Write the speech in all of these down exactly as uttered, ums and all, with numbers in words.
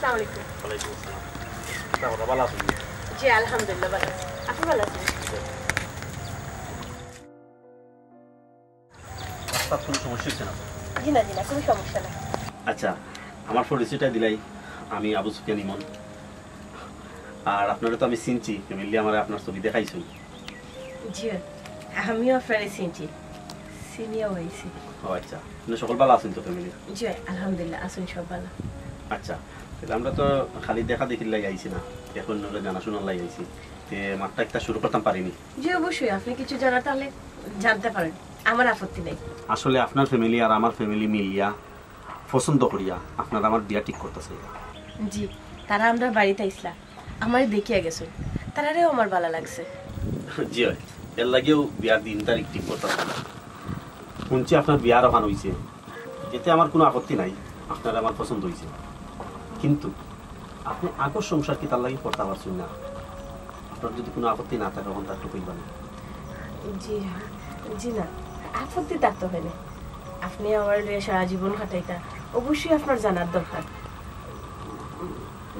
আসসালামু আলাইকুম। ওয়ালাইকুম আসসালাম। তা কথা ভালা আছইন? জি, আলহামদুলিল্লাহ, ভালা আছি। আপনি ভালা আছেন? রাস্তাত কোনো সমস্যা অইছে না তো? জি না, জি না, কোনো সমস্যা নাই। আচ্ছা, আমার পরিচয়টা দিলাই, আমি আবু সুফিয়ান ইমন। আর আপনারে তো আমি চিনছি, ফ্যামিলি আমারে আপনার ছবি দেখাইছইন। জি, আমিও আপনারে চিনছি, চিনিয়াও আইছি। ও আচ্ছা, মানে সকল ভালা আছইন তো ফ্যামিলি? জি, আলহামদুলিল্লাহ, আছইন সব ভালা। আচ্ছা, তাইলে আমরা তো খালি দেখা দেখির লাগি আইছি না, এখন ওরা জানাশোনার লাগি আইছি। তে মাতটা একটা শুরু করতাম পারি নি? জি, অবশ্যই, আপনি কিছু জানার তাইলে জানতে পারেন, আমার আপত্তি নাই। আসলে আপনার ফ্যামিলি আর আমার ফ্যামিলি মিলিয়া পছন্দ করিয়া আপনারা আমার বিয়া ঠিক করতা চাইরা। জি, তারা আমরার বাড়িত আইছলা, আমারে দেখিয়া গেছইন, তারারেও আমার ভালা লাগছে। জি অয়, এর লাগিও বিয়ার দিন তারিখ ঠিক করতা চাইরা। হুনছি আপনার বিয়ার অখান অইছে, এতে আমার কোনো আপত্তি নাই, আপনারে আমার পছন্দ অইছে। কিন্তু আপনি আগর সংসার কিতার লাগি করতা পারছইন না? আপনার যদি কোনো আপত্তি না থাকে, অখন তা একটু কইবা না? জি, জি না, আপত্তি থাকতো কেনে? আপনি আমারে লইয়া সারা জীবন কাটাইতা, অবশ্যই আপনার জানার দরকার।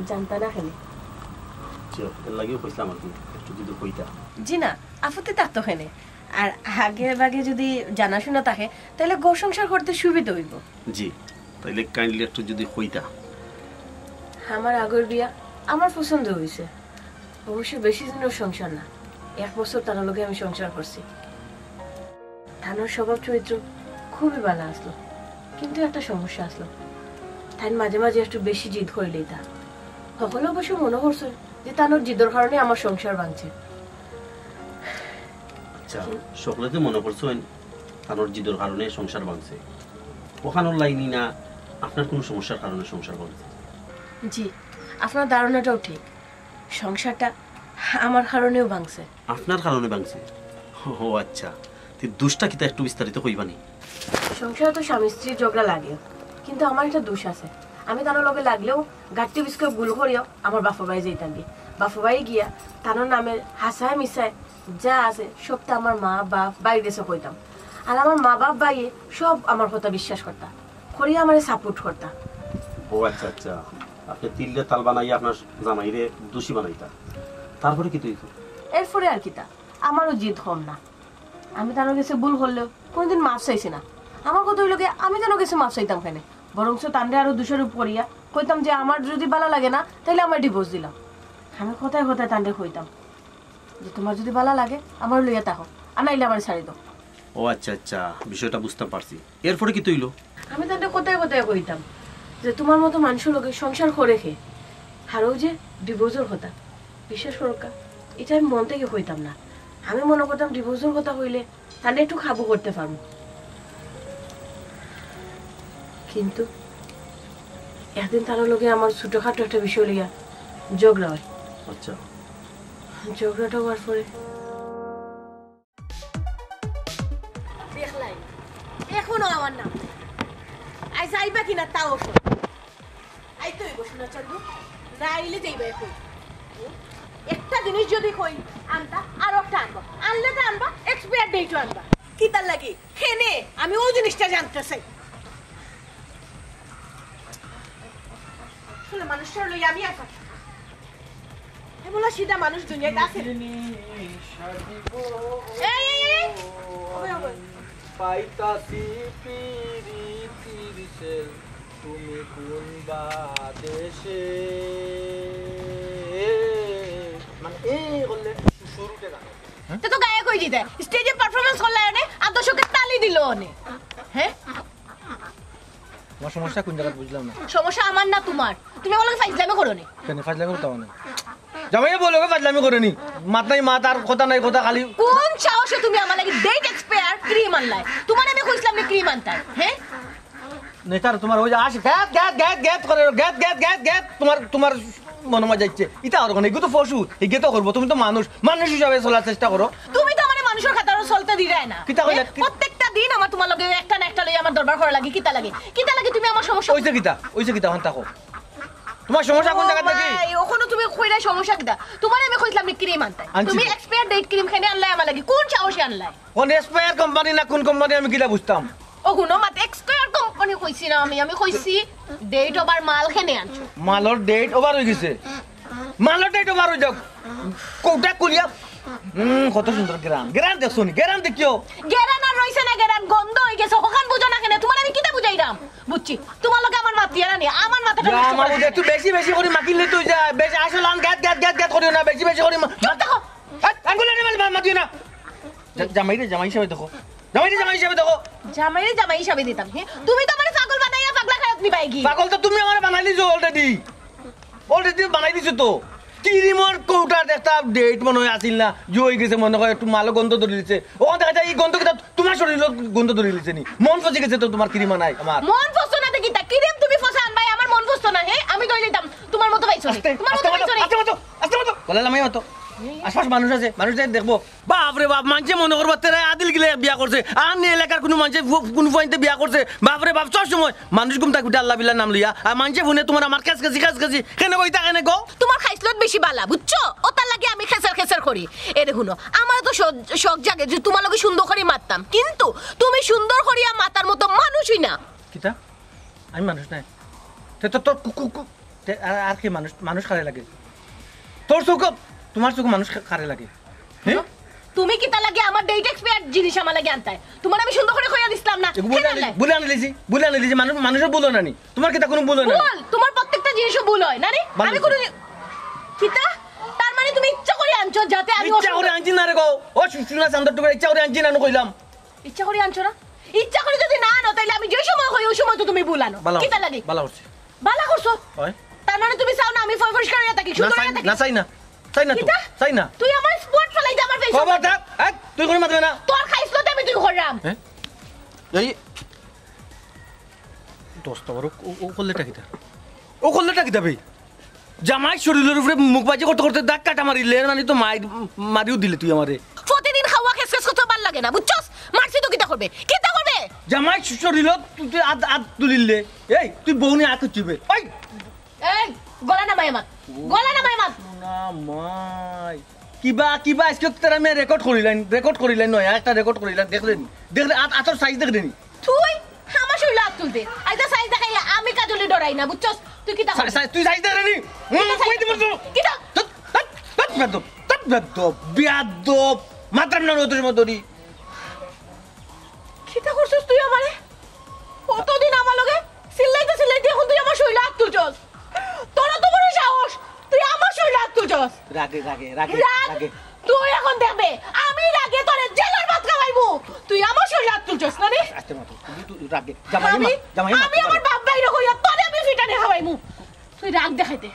জানতা না কেনে? জি, এর লাগিও কইছিলাম আর কি, একটু যদি কইতা। জি না, আপত্তি থাকতো কেনে? আর আগে ভাগে যদি জানাশোনা থাকে, তাইলে ঘর সংসার করতে সুবিধা অইবো। জি, তাইলে kindly একটু যদি কইতা। আমার আগর বিয়া আমার পছন্দ অইছে, অবশ্য বেশি দিনর সংসার না, এক বছর তান লগে আমি সংসার করছি। তানর স্বভাব চরিত্র খুবই ভালা আছলো, কিন্তু একটা সমস্যা আছলো, তাইন মাঝে মাঝে একটু বেশি জিদ করিলাইতা। হকলে অবশ্য মনো করছইন যে তানর জিদর কারণে আমার সংসার ভাঙছে। আচ্ছা, সকলে তো মনো করছইন তানর জিদর কারণে সংসার ভাঙছে, অখানর লাগি নি না আপনার কোনো সমস্যার কারণে সংসার ভাঙছে? জি, আপনার ধারণাটাও ঠিক, সংসারটা আমার কারণেও ভাঙছে। আপনার কারণে ভাঙছে? ও আচ্ছা, তে দোষটা কিতা একটু বিস্তারিত কইবা নি? সংসারে তো স্বামী স্ত্রীর ঝগড়া লাগে, কিন্তু আমার একটা দোষ আছে। আমি তানর লগে লাগলেও গাট্টি বিস্কুট গুল করিয়াও আমার বাফর বাড়ি যাইতাম গি। বাফর বাড়ি গিয়া তানর নামে হাছায় মিছায় যা আছে সবতা আমার মা বাফ ভাইর গেছে কইতাম। আর আমার মা বাফ ভাইয়ে সব আমার কথা বিশ্বাস করতা, করিয়া আমারে support করতা। ও আচ্ছা আচ্ছা, আপনি তিলরে তাল বানাইয়া আপনার জামাইরে দোষী বানাইতা, তারপরে কিতা অইতো? এরপরে আর কিতা, আমারও জিদ কম না। আমি তানর গেছে ভুল করলেও কোনোদিন মাফ চাইছি না। আমার কথা অইলো গিয়া, আমি তানর গেছে মাফ চাইতাম কেনে? বরঞ্চ তানরে আরো দোষারোপ করিয়া কইতাম যে আমার যদি ভালা লাগে না, তাইলে আমারে divorce দিলাও। আমি কথায় কথায় তানরে কইতাম যে, "তুমার যদি ভালা লাগে, আমারে লইয়া থাকো, আর নাইলে আমারে ছাড়ি দেও।" ও আচ্ছা আচ্ছা, বিষয়টা বুঝতাম পারছি। এরপরে কিতা অইলো? আমি তানরে কথায় কথায় কইতাম যে, "তুমার মতো মানষর লগে সংসার করে কে?" আর অউ যে divorce-র কথা, বিশ্বাস করউক্কা, ইটা আমি মন থাকি কইতাম না। আমি মনো করতাম divorce-র কথা কইলে তানরে একটু কাবু করতে পারমু। কিন্তু একদিন তানর লগে আমার ছোটখাটো একটা বিষয় লইয়া ঝগড়া অয়। আচ্ছা। ঝগড়াটা অওয়ার পরে দেখলাই, এখনো আমার নাম নাই। আইজ আইবা কিনা তাও অসন্দেহ। আইতে অইবো সোনা চান্দু, না আইলে যাইবা এখন। একটা জিনিস যদি কই আনতা, আরো একটা আনবা, আনলে তো আনবা, expire date-ও আনবা। কিতার লাগি? কেনে? আমি অউ জিনিসটা জানতে চাই। আসলে মানুষটার লইয়া আমি আর পারতাম না। এমলা সিধা মানুষ দুনিয়াত আছে? এই, এই, এই, এই। ওবে, ওবে। পাইতাছি পিরিতির সেল, তুমি কোন বা দেশে? মানে, এই করলে শুরুতে গান। তে তো গায়ক অই যিতে। স্টেজে পারফরম্যান্স করলায় অনে, আর দর্শকে তালি দিলো অনে। হ্যাঁ? তোমার সমস্যা কোন জাগাত বুঝলাম না। সমস্যা আমার না তোমার। তুমি আমার লগে ফাইজলামি করো নি। কেনে ফাইজলামি করতাম না? জামাইয়ে বলো, ওকে ফাইজলামি করে নি। মাত নাই মাত, আর কথা নাই কথা, খালি কোন সাহসে তুমি আমার লাগি ডেট এক্সপায়ার ক্রিম আনলায়? তোমারে আমি কইছিলাম নি ক্রিম আনতায়, হ্যাঁ? নেতার তোমার ওই যে আশ গ্যাত, গ্যাত, গ্যাত, গ্যাত করে, গ্যাত, গ্যাত, গ্যাত, গ্যাত, তোমার, তোমার মনে মজা ইচ্ছে। ইতা আর ওখানে, এগুলো তো পশু, এগুলো তো করবো। তুমি তো মানুষ, মানুষ হিসাবে চলার চেষ্টা করো। তুমি তো আমারে মানুষের খাতারও চলতে দিরায় না। কিতা কইলা? হ্যাঁ? কি- প্রত্যেকটা দিন আমার তোমার লগে একটা না একটা লইয়া আমার দরবার করা লাগে। কিতা লাগে? কিতা লাগে তুমি আমার সমস্যা? ওইছে কিতা? ওইছে কিতা? ওখান থাকো। তোমার সমস্যা কোন জায়গা থেকে? মাই, ওখানে তুমি কইরায় সমস্যা কিতা? তোমারে আমি কইছিলাম নি ক্রিম আনতায়। আনছি তুমি তো। এক্সপায়ার ডেট ক্রিম কেনে আনলায় আমার লাগি? কোন সাহসে আনলায়? কোন এক্সপায়ার কোম্পানি না কোন কোম্পানি আমি কিলা বুঝতাম? ও হুনো মাত, এক্সপায়ার কোম্পানি কইছি না আমি, আমি কইছি ডেট ওভার মাল কেনে আনছো। মালর ডেট ওভার অই গেছে। মালর ডেট ওভার অই যাউক। কৌটা খুলিয়া, হুম, কত সুন্দর গেরান। গেরান দেখছো নি? গেরান দেখিও। গেরান আর রইছে না, গেরান গন্ধ অই গেছে। ওখান বুঝো না কেনে? তোমারে আমি কিতা বুঝাইরাম? বুঝছি। তোমার লগে আমার মাত দিয়া না নি, আমার মাথাটা ইয়া, নষ্ট আমার করে বুঝে, দিলে। তুই বেশি বেশি করে মাতিলে তুই যা, বেশি আসল আন গ্যাত গ্যাত গ্যাত গ্যাত করিও না, বেশি বেশি করে মা-, চুপ থাকো। হ্যাট, আঙ্গুল আনে মাল মা-, মাতিও না। জা-, জামাইরে জামাই হিসাবে দেখো। জামাইরে জামাই হিসাবে দেখো। জামাইরে জামাই হিসাবে দিতাম, হ্যাঁ? তুমি তো আমারে পাগল বানাইয়া পাগলা খারাপ নিবাই কি? পাগল তো তুমি আমারে বানাইলিছো already। Already বানাই দিছো তো। ক্রিমর কৌটার একটা ডেট মনে হয় আসিল না, যে অই গেছে মনে হয় একটু মালো গন্ধ ধরি দিছে। ওখান দেখা যায় এই গন্ধ কিতা তোমার শরীরর গন্ধ ধরি দিছে নি? মন ফসি গেছে তো তোমার ক্রিম আনায় আমার। মন ফসতো না তো কিতা? ক্রিম তুমি ফসা আনবায়, আমার মন ফসতো না, হ্যাঁ? আমি ধরি নিতাম তোমার মতো পাইছো নি। আস্তে, তোমার মতো আস্তে মাতো, পাইছো নি। আস্তে মাতো, আস্তে মাতো। গলা লামাই মাতো। আশপাশ মানুষ আছে, মানুষ যাই দেখবো। বাপ রে বাপ, মানষে মনে করবো তেরা আদিল গিলে বিয়া করছে। আর নি এলাকার কোনো মানষে ফু-, কোনো ফুয়াইন্তে বিয়া করছে। বাপ রে বাপ, সব সময় মানুষ ঘুম থাকবি আল্লাহ বিল্লাহ নাম লইয়া। আর মানষে ফোনে তোমার আমার খেস খেসি, খেস খেসি। কেনে কইতা কেনে গো? তোমার খাইছলত বেশি বালা, বুঝছো? ও তার লাগি আমি খেসের খেসের করি। এরে হুনো, আমারও তো শখ, শখ জাগে যে তোমার লগে সুন্দর করি মাততাম। কিন্তু তুমি সুন্দর করিয়া মাতার মতো মানুষই না। কিতা? আমি মানুষ নাই? তে তো তোর কু-, কু-, কু-, তে আর, আর কি মানুষ, মানুষ কারে লাগে? তোর চোখ, তোমার চোখ মানুষ কা-, কারে লাগে? হ্যাঁ? তুমি কিতা লাগে আমার ডেট এক্সপায়ার জিনিস আমার লাগি আনতায়? তোমার আমি সুন্দর করে কইয়া দিছিলাম না? এগু কেন বুলে আনলি-, আনলায়? বুলে আনলিছি, বুলে আনলিছি, মানুষ, মানুষের ভুল হয় না নি? তোমার কিতা কোনো ভুল হয় না নি? ভুল, তোমার প্রত্যেকটা জিনিসও ভুল হয় না রে? ভালো আমি হয়েছে। কোনো জি-, কিতা? তার মানে তুমি ইচ্ছা করে আনছো যাতে আমি ইচ্ছা অসুস্থ করে আনছি না রে গো। ও শু-, শুনা চান্দর টুকরা ইচ্ছা করে আনছি না, আমি কইলাম। ইচ্ছা করে আনছো না? ইচ্ছা করে যদি না আনো, তাইলে আমি যে সময় কই, ওই সময় তো তুমি ভুল আনো। বালা কিতা করছে, লাগে? বালা করছে। বালা করছো? হয়। তার মানে তুমি চাও না আমি পয় পরিষ্কার হইয়া থাকি, না, সুন্দর চাই, হইয়া থাকি? না, চাই না। চাই না তো, কিতা? চাই না। তুই আমার স্পট ফালাই দে আমার ফেস। খবরদার, এই, তুই কোনো মাতবে না। তোর খাইছলত আমি তুই করলাম। হ্যাঁ? এই, দোস্ত, আবার ও, ও, ও করলেটা কিতা? ও করলেটা কিতা বে? জামাই শরীরের উপরে মুখ বাজি করতে করতে দাগ কাটা মারিলে, মানে তো মাই, মারিও দিলে তুই আমারে। প্রতিদিন খাওয়া খেস খেস করতে ভালা লাগে না, বুঝছস? মারছি তো কিতা করবে? কিতা করবে? জামাই শরীরত তুই, তুই আত, আত তুলিলে। এই, তুই বউ নিয়ে আত উঠিবে। এই! এই, গলা নামাই আমার। গলা নামাই আমার। না মাই। কিবা, কিবা আজকে তোর আমি রেকর্ড করিলাম, রেকর্ড করিলাম নয়, একটা রেকর্ড করিলাম, দেখলে নি? দেখলে আত, আতর সাইজ দেখলে নি? তুই আমার শরীরে আত তুলতে। আইতা সাইজ দেখাইয়া আমি কাজলি ডরাই না, বুঝছস? তুই কিতা সা-, করবি? সা-, তুই সাইজ দেখলে নি? হুম, কিতা সাইজ কই দিব তো? কিতা? তত, তত, তত বেদ্দপ, তত বেদ্দপ, বিয়াদ্দপ। মাতরাম না অত সময় ধরি। কিতা করছস তুই আমারে? কতদিন আমার লগে চিল্লাইতে চিল্লাইতে এখন তুই আমার শরীরে আত তুলছস। তোর অত বড় সাহস, তুই আমার শরীরে আত তুলছস। রাগে, রাগে, রাগে, রাগ? রাগে। তুই এখন দেখবে, আমি রাগে তোরে জেলর ভাত খাওয়াইমু। তুই আমার শরীরে আত তুলছস না রে? আস্তে মাতো, তুই, তুই রাগে। জামাই আমি, মা-, জামাই মা-, আমি আমার বাপ ভাইরে কইয়া তোরে আমি ফিটানি খাওয়াইমু। তুই রাগ দেখাইতে।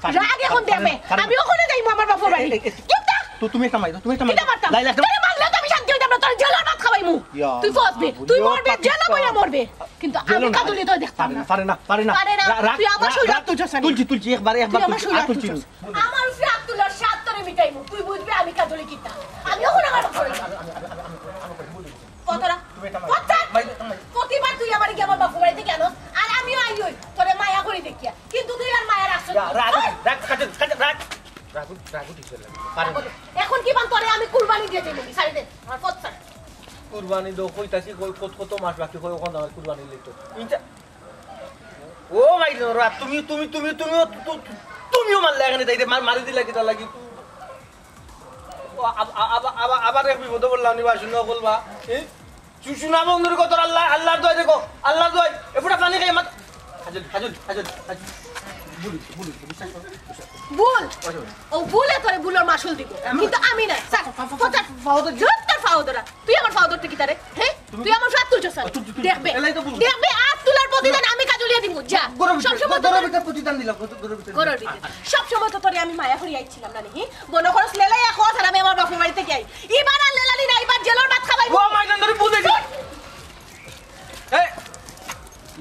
পারে না, রাগ এখন পারে না, দেখবে। পারে না। আমি ওখানে যাইমু আমার বাপর বাড়ি। এই, এই, এই, চুপ থাক। তো তুমি একটা মারি দাও, তুমি একটা মারি কিতা দাও। মারতাম? লাইলা, একটা তোরে মারলে তো আমি শান্তি হইতাম না, তোর জেলর ভাত খাওয়াইমু। ইয়া তুই ফসবে, আল্লাহ, তুই ইয়া মরবে, পাকিস্তান। জেলও বইয়া মরবে। কিন্তু আমি জেলও না। কাদুলি তো দেখতাম পারে না, না। পারে না, পারে না। পারে না। রা-, রা-, তুই আমার রা-, শরীরে তুলছস না। তুলছি, তুলছি, একবার, একবার তুই আমার তুলছি, শরীরে আর তুলছি। তুলছস। আমার উপরে আত তুলার স্বাদ তোরে মিটাইমু। তুই বুঝবি আমি কাদুলি কিতা। আমি ওখানে আমার বাপর বাড়ি। কতরা? তুমি এটা মারো। কত? মারো, মারো। প্রতিবার তুই আমার গিয়ে আমার বাপর বাড়িতে কেন? আর আমিও আই ওই, তোরে মায়া করি দেখিয়া। কিন্তু তুই আর মায়া রাখছস না। রা-, রাগ উঠি-, রাগ, কাজল, কাজল, রাগ। রাগ উঠ-, রাগ উঠি গেল। পারে না। এখন কি বান তোরে আমি কুরবানি দিয়ে দিবি? ছাড়ি দে, আমার পথ ছাড়। কুরবানি দো, কইতাছি, কই, কত, কত মাস বাকি, কই, ওখানে আমার কুরবানি লইতো। ইনশা-, ও ভাই, রা-, তুমি, তুমি, তুমি, তুমিও, তু-, তু-, তুমিও মারলে এখানে, তাই দে, মার-, মারি দিলা কিতা লাগি? ও, আব-, আ-, আব-, আব-, আবার এক বিপদে পড়লাম নি বা, শুনো, বলবা, এ? শু-, শোনা বন্ধুর কথা, আল্লাহ, আল্লাহর দোয়াই দেখো, আল্লাহর দোয়াই, এ ফুটা পানি খাই, মাত-, হাজুল, হাজুল, হাজুল, হাজুল। ভুল, ভুল, ভুল, বিশ্বাস করো, বিশ্বাস করো। ভুল? ওই যে। ও ভুলে তোরে ভুলর মাসুল দিব, কিন্তু আমি না, স্যার, স্যার, স্যার, স্যার। পাও ধরি। যত তোর পাও ধরা। তুই আমার পাও ধরতে কিতা রে? হ্যাঁ? তুই আমার আত তুলছস কেনে? তুই, তুই, তুই, দেখবে। এলাই তো বুঝ। দেখবে, আত তুলার প্রতিদান আমি কাজলিয়ে দিমু। যা। গরুর ভিতরে, সবসময় তোর গরুর ভিতরে প্রতিদান দিলাম, গরু-, গরুর ভিতরে। গরুর ভিতরে। সবসময় তো তোরে আমি মায়া করি আইছিলাম না নি? বন খরচ লেলাই এক হস আর আমি আমার বাপের বাড়িত যাই। এবার আর লেলানি না, এবার জেলর ভাত খাবাই। ও মাই জান, তোরে বুঝাই দিলাম। এই,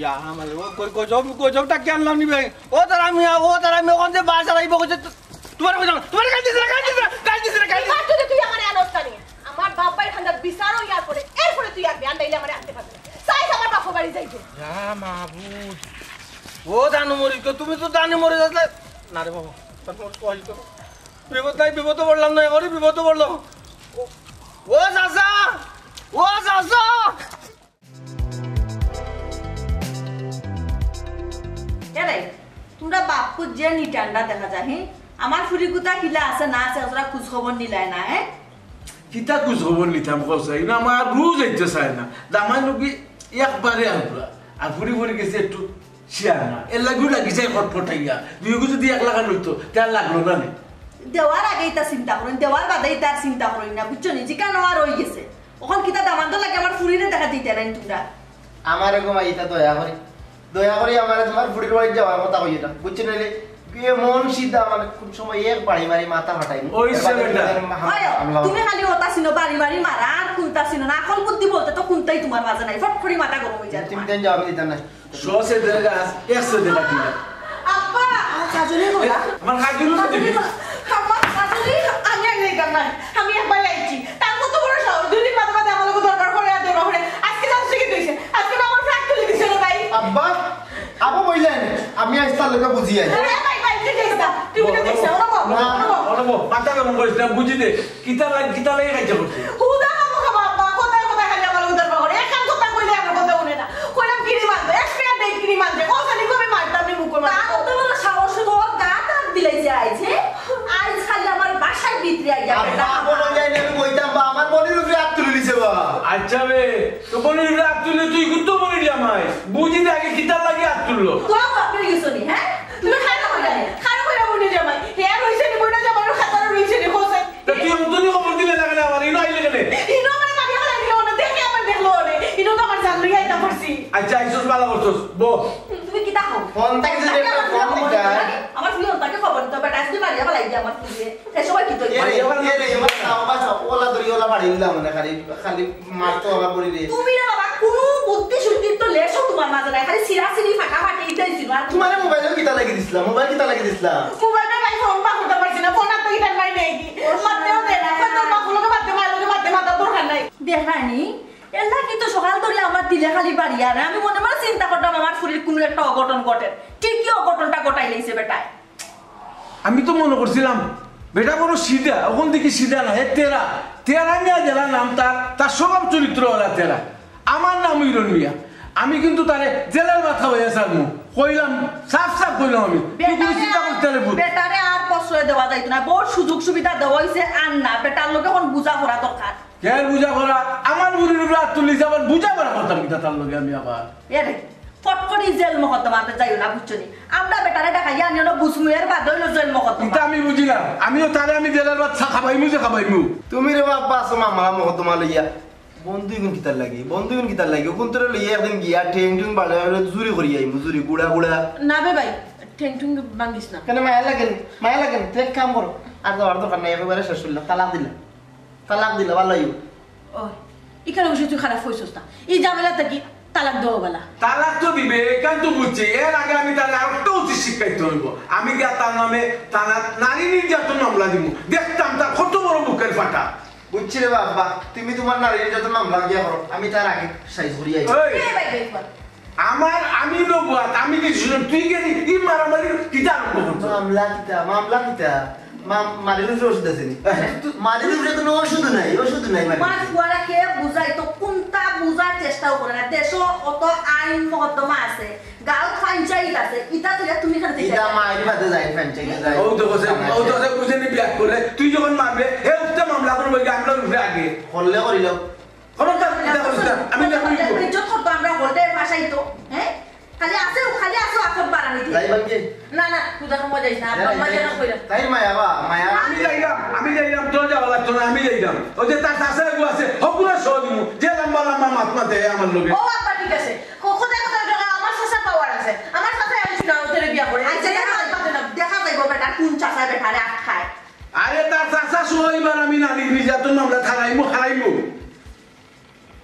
ইয়া, আমার ও গ-, গজব, গজবটা কেন নাম নিবে? ও তার আমি, ও তার আমি ওখান থেকে বাস আর আইবো, কইছে, তু-, তোমার কইছে, তোমার গাল দিছে না, গাল দিছে না, গাল দিছে না, গাল দিছে না। এবার যদি তুই আমারে আনস না নি, আমার বাপ ভাইর হান্দার বিচার অইয়ার পরে, এরপরে তুই আনবি, আর নাইলে আমারে আনতে পারবি না। চাইস আমার বাপের বাড়ি যাইতে। ইয়া মাবুদ। ও জানো মরি তো, তুমি তো জানি মরে যাচ্ছ। না রে বাবা, তার মরে তো হয়তো। বিপদ নাই, বিপদে পড়লাম না, এবারে বিপদে পড়লাম। ও, ও চাচা, ও চাচা। এরে, তোমরা বাপ পুত যে নিটান্ডা দেখা যায়, হি? আমার ফুরি কুতা কিলা আছে না আছে, অতটা খোঁজ খবর নিলায় না, হে? কিতা খোঁজ খবর নিতাম, কও চাই না, আমার রোজ আইতে চায় না। দামাই লোকে একবারে আলগা। আর ফুরি ফুরি গেছে একটু শিয়ানা। এর লাগিও লাগি যায় খটপটাইয়া। দুইগু যদি এক লাখান অইতো, তে আর লাগলো না নি। দেওয়ার আগে ইতা চিন্তা করইন, দেওয়ার বাদে ইতা আর চিন্তা করইন না, বুঝছো নি? জিকানো আর অই গেছে। অখন কিতা দামান্দর লাগি আমার ফুরিরে দেখা দিতে নাই তোমরা? আমারে গো মাই, ইতা দয়া করি, দয়া করি আমারে তোমার ফুরির বাড়িত যাওয়ার কথা কইও না, বুঝছো নি? এমন সিধা মানে কোন সময় এক বাড়ি মারি মাথা ফাটাই। ওই সে বেটা। অয়, তুমি খালি ওটা চিনো, বাড়ি মারি মারা, আর কোনটা চিনো না। আকল বুদ্ধি বলতে তো কোনটাই তোমার মাঝে নাই, ফট করি মাথা গরম অই যায় তুমি তোমার। তেন যাও, আমি দিতাম না। শ সেদের গাছ, এক সেদে কাটি না। আব্বা! আমার কাজলি বলা? আমার কাজলি বলা? কাজলি বলা? আব্বা, কাজলি, আমি আর নেই কাম নাই। আমি একবার আইছি। তার কত বড় সাহস? দুই দিন বাদে বাদে আমার লগে দরবার করে আর দরবার করে। আজকে জানছো কি হইছে? আজকে না আমার ফ্ল্যাট তুলে দিছে রে ভাই। আব্বা, আব্বা বললেন, আমি আজ তার লগে বুঝি আই। আরে ভাই, ভাই, ঠিক আছে না। তুই কি দেখছ? ওরা বল, না, ওরা বল। ওরা বল, মাথা গরম করিস না, বুঝি দে। কিতা লাগ-, কিতা লাগি খাইছে করছে? হুদা খামো খামো আব্বা, কোথায় কোথায় খালি আমার উদার বাবা। একখান কথা কইলে আমার কথা শুনে না। কইলাম কিরি মারবে, এক পেয়ার দেই কিরি মারবে। ও জানি কবে মারতাম নি মুখে মারবে। তার তো বড় সাহস, তোর গাত আত দিলাইছে আইজ, হে? আইজ খালি আমার বাসার ভিতরে আইয়া আব্বা, বেটা। বলো যাই না, আমি কইতাম বা, আমার বোনের উপরে আত তুলে দিছে বা। আচ্ছা বে, তো বোনের উপরে আত তুলে তুই কুত্তো বনির জামাই? বুঝি দে আগে কিতার লাগি আত তুললো। তো বাপের গেছো নি, হ্যাঁ? তুমি খারাপ হইলা নি? খারাপ হইলা মনে জামাই। হে আর রইছে নি, মনে জামাই, খাতারও রইছে নি, হোসেন। তা তুই অন্তনি খবর দিলে না কেনে আমার? ইনো আইলে কেনে? ইনো আমার বাড়ি আমার আইলে ওনে দেখে আমার দেখলো ওনে। ইনো তো আমার জান লইয়া আইতা পারছি। আচ্ছা, আইসস, ভালা করছস। বো। তুমি কিতা কও? ফোন থাকি যদি একটা ফোন দিতা। আমার ফুরি ওর তাকে খবর দিতে হবে। আজকে বাড়ি আমার আইডিয়া আমার ফুরিয়ে। এ সময় কি তো? এ রে, এ রে, এবার তাও বাঁচা। ওলা ধরি, ওলা বাড়ি দিলাম না, খালি, খালি মারতো আমার পড়ি রে। তুমি না বাবা, কোনো বুদ্ধি শুদ্ধি তো লেশও তোমার মাঝে নাই। খালি সিরা সিরি ফাটা ফাটি ইটাই ছিল। আর তোমার মোবাইলও কিতা লাগি দিছিলাম? মোবাইল কিতা লাগি দিছিলাম? মোবাইলটা ভাই ফোন পা করতে পারছি না। ফোন আর তো ইটার ভাই নেই কি? ওর মারতেও দেয় না। এখন তোর বাপ লোকে মারতে, মায়ের লোকে মারতে, মাথার দরকার নাই। দেখানি, এর লাগি তো সকাল ধরে আমার দিলে খালি বাড়ি। আর আমি মনে মনে চিন্তা করতাম আমার ফুরির কোনো একটা অঘটন ঘটে। ঠিকই অঘটনটা ঘটাই লইছে বেটায়। আমি তো মনে করছিলাম বেটা বড় সিধা, অখন দেখি সিধা না, হে তেরা। তেরা মিয়া যেলা নাম তার, তার স্বভাব চরিত্র ওলা তেরা। আমার নাম ইরন মিয়া। আমি কিন্তু তারে জেলের মাথা হইয়া ছাড়মু। কইলাম, সাফ সাফ কইলাম আমি। তুই কোনো চিন্তা করতে হলে বুঝ। বেটারে আর প্রশ্রয় দেওয়া যাইতো না। বড় সুযোগ সুবিধা দেওয়া হইছে আর না। বেটার লগে এখন বুঝা পড়া দরকার। কেন বুঝা পড়া? আমার বুড়ির উপরে আত তুলিছে, আবার বুঝা পড়া করতাম কিতা তার লগে আমি আবার? এ রে, ফট করি জেল মকদ্দমাতে যাইও না, বুঝছো নি? আমরা বেটারে ডাকাইয়া আনি অনো বুঝমু, এর বাদে অইলো জেল মকদ্দমা। ইতা আমি বুঝি না। আমিও তারে আমি জেলের ভাত চা খাবাইমু যে খাবাইমু। তুমি রে বাপ, আছো মামলা মকদ্দমা লইয়া। বন্ধু ইগুন কিতার লাগি? বন্ধু ইগুন কিতার লাগি? অগুন তোরে লইয়া একদিন গিয়া ঠেং ঠুং বাড়ে বাড়ে জুরি করি আইমু, জুরি গুড়া গুড়া। না বে ভাই, ঠেং ঠুং ভাঙিস না। কেন মায়া লাগে নি? মায়া লাগে নি? তুই এক কাম করো, আর যাওয়ার দরকার নাই, একেবারে শেষ করলাম, তালাক দিলাম। তালাক দিলে ভালা অইবো। ওই, ইখান অবশ্য তুই খারাপ অইছস না। ই ঝামেলা থাকি তালাক দেওয়া ভালা। তালাক তো দিবে, ইখান তো বুঝছি। এর আগে আমি তারে আরেকটা উচিত শিক্ষা দিতে অইবো। আমি গিয়া তার নামে থানাত নারী নির্যাতন মামলা দিমু। দেখতাম তার কত বড় বুকের ফাটা। বুঝছি রে বাবা, তুমি তোমার নারী নির্যাতন মামলা গিয়া করো, আমি তার আগে সাইজ করি আই। ওই। এ ভাই, ভাই, ভাই। আমার, আমি নবুয়াত, আমি কিছু শুনে, তুই কেন ই মারামারি কিতা আরম্ভ করছস? মামলা কিতা, মামলা কিতা? মাম-, মারির উপরে ওষুধ আছে নি? মারির উপরে কোনো ওষুধ নাই, ওষুধ নাই মারির তোমার উপরে। ফুয়ারা কে বুঝাই তো কোনটা বুঝার চেষ্টাও করে না। দেশো অত আইন মকদ্দমা আছে, গাঁও পঞ্চায়েত আছে, ইতা তো তুমি খালি ইতা মাইর বাদে যাই পঞ্চায়েতে যাই। ও তো কইছে, ও তো কইছে বুঝে নি বিয়া করলে, তুই যখন মারবে, হে উঠতে মামলা করবে, আমরা উঠবে আগে। করলে করিল। খবরদার, ইতা করিস না। আমি দেখবো কি করবো। ইজ্জত করতো আমরা হলদে ভাসাইতো, হ্যাঁ? খালি আছে, খালি আছে, আখত বাড়ানি দিয়ে। যাই ভাঙ্গি। না, না, তুই দেখো মজা আইস না, আব্বা, মজা না কইরা। তাই মায়া বা, মায়া। আমি যাইরাম, আমি যাইরাম, তোর যাওয়া লাগতো না, আমি যাইরাম। ওই যে তার চাচা এগু আছে, হকুরা সহ দিমু, যে লম্বা লম্বা মাত মাতে আমার লগে। ও আব্বা, ঠিক আছে। ক-, কোথায় কোথায় দেখা, আমার চাচার পাওয়ার আছে। আমার চাচা এমন ছিল, ওদের বিয়া করে। আচ্ছা, এই যে দেখা আমার যাইবো। পাতে না, দেখা যাইবো বেটা, কোন চাচা বেটারে আটকায়। আরে তার চাচা সহ এবার আমি নানির নির্যাতন মামলা থানাইমু, হারাইমু।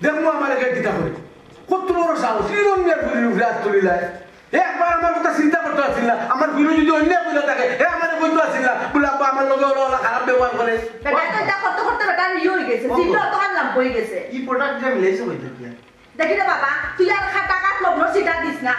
দেখমু আমার একে কিতা করে। কত বড় সাহস, ইরন মিয়ার ফুরির উপরে আত তুলিলায়। হে একবার আমার কথা চিন্তা করতো আছিল না। আমার ফুরি যদি অন্যায় কইরা থাকে, হে আমারে কইতো আছিল না। বলে, "আব্বা, আমার লগে ওরা, ওরা খারাপ ব্যবহার করে।" বেটা তো এটা করতে করতে বেটা ইয়ে হয়ে গেছে, ও। জিভটা অতখান লাম্বা হয়ে গেছে। ই প্রোডাক্ট যে মিলাইছে কইতো কি আর? দেখি রে বাবা, তুই আর খা-, টাকা লগ্ন সিটা দিস না।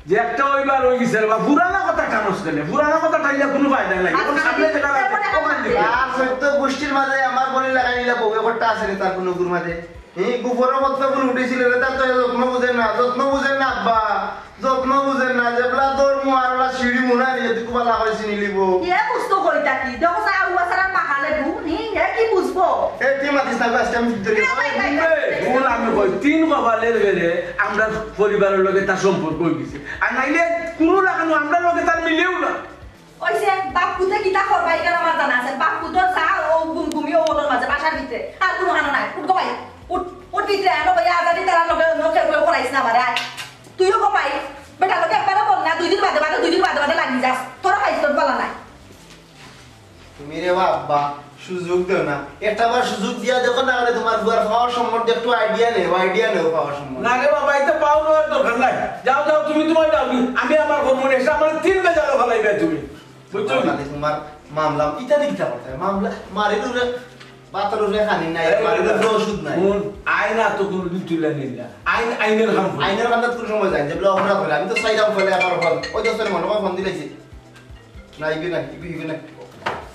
যে একটা ওইবার ওই গেছে রে বা, পুরানা কথা টানস কেনে? পুরানা কথা টাইলে কোনো ফায়দা নাই। এখন আচ্ছা, সামনে যেটা আছে, ওখান থেকে। আর সত্য গোষ্ঠীর মাঝে আমার বলি লাগাই নিলে বউয়ে করতে আসে রে তার কোনো গুর মাঝে। এই গুফরের মতন ফুল উঠেছিল রে, তার তো এ যত্ন বুঝে না, যত্ন বুঝে না আব্বা, যত্ন বুঝে না। যেবলা তোর মুহার ওলা সিঁড়ি মুনা নিয়ে তুই কুবালা করে চিনি লিব। এ বুঝতো কইতা কি? দেখো সাই আউয়া সারা মাখালে গু, নি, এ কি বুঝবো? এ তুই মাতিস না, আজকে আমি ফিট ধরে এ ভাই, ভাই, ভাই। এ, ভুল আমি কই, তিন কপালের বেড়ে আমরা পরিবারের লগে তার সম্পর্ক হয়ে গেছে। আর নাইলে কোনো লাগানো আমরা লগে তার মিলেও না। ওই যে বাপ পুতে কিতা করবা, এখানে আমার জানা আছে। বাপ পুতর চা ও গুম-, ঘুমিয়ে ওগুলোর মাঝে বাসার ভিতরে। আর কোনো হানো নাই। উঠ গো ভাই, উঠ, উঠ ভিতরে। আনো ভাই, আজাদি তারা লোকে, লোকে, লোকে করাইস না আমার, আয়। তুইও গো ভাই, বেটা লোকে একবারও বল না, দুই দিন বাদে বাদে, দুই দিন বাদে বাদে লাগি যাস। তোরা ভাই তোর বলা নাই। তুমি রে বাবা, সুযোগ দেও না। একটা বার সুযোগ দিয়া দেখো না, হলে তোমার বুয়ার পাওয়ার সম্বন্ধে একটু আইডিয়া নেও, আইডিয়া নেও পাওয়ার সম্বন্ধে। না রে বাবা, এটা পাওয়ার দরকার নাই। যাও, যাও, তুমি তোমার যাও, আমি আমার কর্ম নিয়ে এসে আমার তিন বেজালো ফালাইবে তুমি। বুঝছো নি? খালি তোমার মামলা, ইটা দিয়ে কিতা করতে হয়? মামলা, মারি দূরে, পাথর উঠে খানি নাই, এই মারি দূরে ওষুধ নাই। কোন আইন আর তো কোনোদিন তুলে নিল না। আইন, আইনের কাম করে। আইনের কান্দাত কোন সময় যায়? যে বলে অপরাধ হলে, আমি তো চাইলাম ফেলে আমার ফোন। ওই দোস্তের মনে হয় ফোন দিলাইছি। না, ইবি না, ইবি, ইবি না।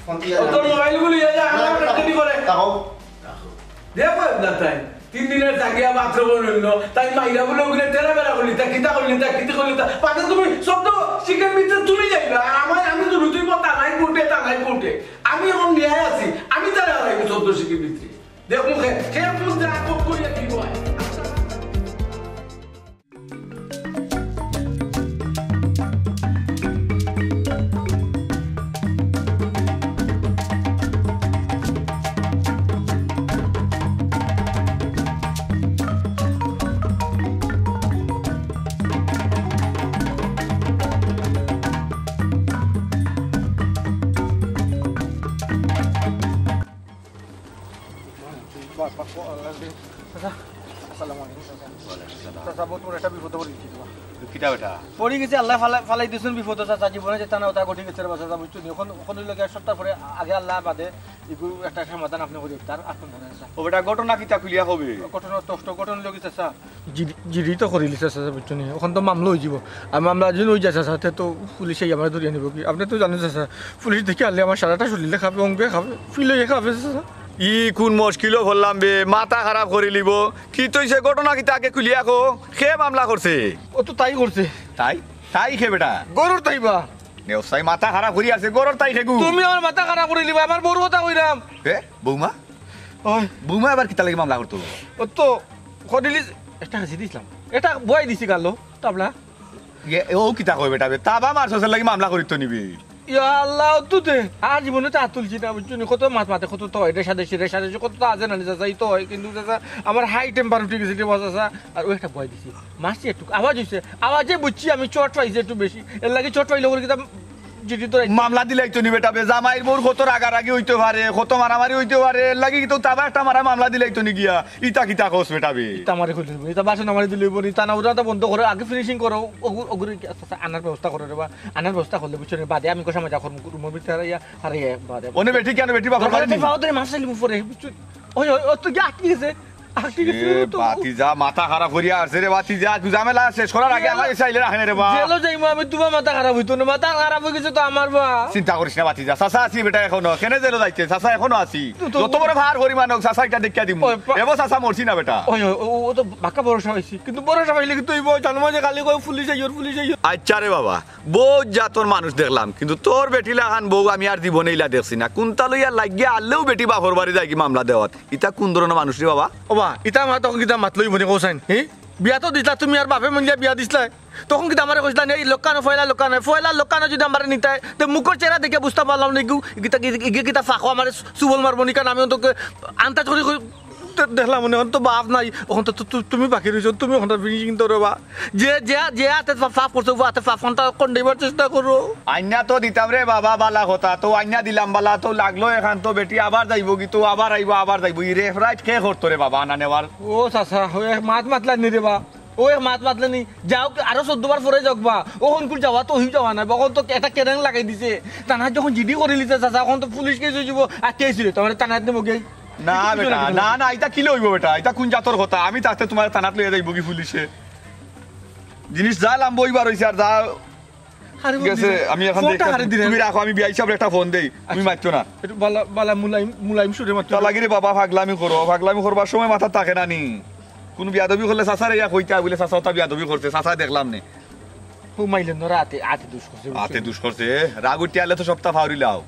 ফোন দিয়ে ও তোর মোবাইল গুলি এই যে আমার না, না, রেডি করে। তাও। দেখো না তাই। তিন দিনের জাগিয়া মাত্র বলল, তাই মাইরা বলে ওগুলো তেরা বেড়া করলি, তা কিতা করলি, তা কিতা করলি, তা পাতে তুমি সব তো শিখের ভিতরে তুমি যাইবা। আর আমার, আমি তো রুটি পথ টানাই কোর্টে, টানাই কোর্টে। আমি এখন ন্যায় আছি, আমি তারা হারাইবো সব তো শিখের ভিতরে। দেখ মুখে, সে বুঝতে আর করিয়া কি হয়। চাচা, আসসালামু আলাইকুম, চাচা। ওয়ালাইকুম আসসালাম। চাচা, বহুত বড় একটা বিপদে পড়ি গেছি তো। কিতা বেটা? পড়ি গেছি, আল্লায় ফালাই, ফালাই দিছইন বিপদো, চাচা। জীবনে যেতা না ওতা ঘটি গেছে রে বা, চাচা, বুঝছো নি? অখন, অখন অইলো গিয়া সপ্তাহ পরে আগে আল্লায় বাদে ইগু একটা সমাধান আপনে করি দিতা, আর আপনে জানেন, চাচা। ও বেটা, ঘটনা কিতা খুলিয়া কবে? ঘটনা তো, তো ঘটনা অইলো কি, চাচা? জিডি, জিডি তো করিলিছে, চাচা, বুঝছো নি? অখন তো মামলা অইযিবো। আর মামলা যদি অই যায়, চাচা, তে তো পুলিশে আমারে ধরিয়া নিবো কি? আপনে তো জানেন, চাচা, পুলিশ দেখি আইলে আমার সারাটা শরীরে কাঁপে, অঙ্গে কাঁপে, ফিলে কাঁপে, চাচা। ই কোন মুশকিলো পড়লাম বে, মাথা খারাপ করিলিবো। কিতা অইছে, ঘটনা কিতা আগে খুলিয়া কও? কে মামলা করছে? ও তো তাই করছে। তাই? তাই কে বেটা? গরুর তাই বা। নেও সাই মাথা খারাপ করি আছে, গরুর তাই কেগু। তুমি আমার মাথা খারাপ করিলিবায়, আমার বউর কথা কইরাম। এ, বৌমা? ওই। বৌমা আবার কিতা লাগি মামলা করতো? ও তো করিলি, একটা হাসি দিছিলাম। এটা বয়াই দিছি গালো, তাবলা। ইয়ে, ও কিতা কয় বেটা বে? তাবা মারছস এর লাগি মামলা করিতো নি বে। ইয়া আল্লাহ, ও তো দে। আর জীবনে তো আত তুলছি না, বুঝছো নি? কত মাত মাতে, কত তো হয়, রেশারেশি, রেশারেশি, কত তো আছে না, চাচা, ই তো হয়, কিন্তু চাচা, আমার হাই টেম্পার উঠি গেছে, রে বা চাচা। আর ওই একটা বয়াই দিছি। মারছি একটু, আওয়াজ অইছে। আওয়াজে বুঝছি আমি চোট পাইছি একটু বেশি। এর লাগি চোট পাইলে ওর কিতা জিডি তো মামলা দিলাইতো নি বেটা বে, জামাইর বউর কত রাগারাগি অইতো পারে, কত মারামারি অইতো পারে, এর লাগি কিন্তু তাবা একটা মারা মামলা দিলাইতো নি গিয়া। ইতা কিতা কস বেটা বে? ইতা আমারে কইলে অইবো, ইতা বাসন আমারে দিলে অইবো নি, তা না ওরা তো বন্ধ করো, আগে ফিনিশিং করো, ওগু-, ওগুরে কি আচ্ছা, আচ্ছা, আনার ব্যবস্থা করো রে বা, আনার ব্যবস্থা করলে বুঝছো নি, বাদে আমি কষা মজা করমু, রুমের ভিতরে ইয়া, আরে বাদে। অনে বেটি কেনে বেটি বাপর বাড়ি নি? বাবা তোরে মাছ চাইলে উপরে, বুঝছো? ওই, ওই, ও তো গিয়া আটকি গেছে। আর ঠিক আছে, এ, তো বাতিজা, মাথা খারাপ করিয়া আছে রে বাতিজা, তুই ঝামেলা শেষ করার আগে এ, আমার কাছে আইলে রাখে না রে বা। জেলো যাইমু আমি, তুমার মাথা খারাপ অইতো না, মাথা খারাপ অই গেছে তো আমার বা। চিন্তা করিস না বাতিজা, চাচা আছি বেটা এখনো, কেনে জেলো যাইতে, চাচা এখনো আছি। তো, তো, যত বড় ভার পরিমাণ অউক, চাচা ইটা দেখিয়া দিমু। ওই পা- এবো চাচা মরছি না বেটা। ওই, ওই, ও, ও তো বাক্কা ভরসা পাইছি, কিন্তু ভরসা পাইলে কিন্তু অইবো, জানো মাঝে খালি কয় পুলিশ আইয়র, পুলিশ আইয়র। আচ্ছা রে বাবা, বউত জাতর মানুষ দেখলাম, কিন্তু তোর বেটি লাখান বউ আমি আর জীবনে ইলা দেখছি না। কুন্তা লইয়া লাগিয়া আনলেও বেটি বাপর বাড়ি যায়গি মামলা দেওয়াত। ইতা কুন ধরনর মানুষ রে বাবা? ও বা, ইতা মা তখন কিতা মাত লইবো নি কওছাইন? হি? বিয়া তো দিছলা তুমি আর বাপে মন দিয়া বিয়া দিছলা। তখন কিন্তু আমারে কইছিলা নি, "এই লক্কানো, পয়লা লক্কানো, পয়লা লক্কানো যদি আমারে নিতায়, তে মুখর চেহারা দেখে বুঝতাম পারলাম না, ইগু, ইগিতা, ইগিতা, ইগিতা ফাঁকো আমারে সুবল মারবো নি, কারণ আমি অন্তত আন্দাজ করি কই-, দে-, দেখলাম মনে অখন তো বাপ নাই, অখন তো তু-, তু-, তুমি বাকি রইছো, তুমি অখন ফিনিশিং ধরো বা।" যে, যে, যে হাতে ফা-, ফাফ করছে, ও হাতে ফাফ কোনটা, কোন দিবার চেষ্টা করো। আইনা তো দিতাম রে বাবা, বালা কথা, তো আইনা দিলাম বালা, তো লাগলো এখান তো বেটি আবার যাইবো কি, তো আবার আইবো, আবার যাইবো। ই রেফ রাইট কে করতো রে বাবা, আনা নেওয়ার? ও চাচা, ও এক মাত মাতলা নি রে বা, ও এক মাত মাতলা নি। যাও, আরো চোদ্দ বার পরে যাও বা, অখন কুল যাওয়া তো হই যাওয়া না, অখন তো এটা কেরাং লাগাই দিছে। থানাত যখন জিডি করি লিছে চাচা, অখন তো পুলিশ কেস হয়ে যাবো, আর কেস হইলে তো আমার থানাত নেবো গেই। না বেটা, না, না, এটা কি লইবো বেটা? এটা কোন জাতর কথা? আমি থাকতে তোমার থানাত লইয়া যাইবো কি পুলিশে? জিনিস যা লাম্বা অইবার অইছে আর যা আরে ঠিক আছে, বন্ধু, আমি এখন ফোনটা দেখতাম। হারে দিলে। তুমি রাখো, আমি বিআই সাহেবরে একটা ফোন দেই। তুমি আচ্ছা। মারছো না। একটু বালা, বালা মুলায়ম, মুলায়ম সুরে মারছো। তা লাগি রে বাবা, ফাগলামি করো, ফাগলামি করবার সময় মাথাত থাকে না নি। কোন বিয়াদবি করলে চাচারে ইয়া কইতা, বলে চাচা ওটা বিয়াদবি করছে, চাচা দেখলাম নে। ও মাইলে নরা আতে, আতে দুষ করছে, আতে দুষ করছে, রাগ উঠে আলে তো সপ্তাহ ফাউরি লাও।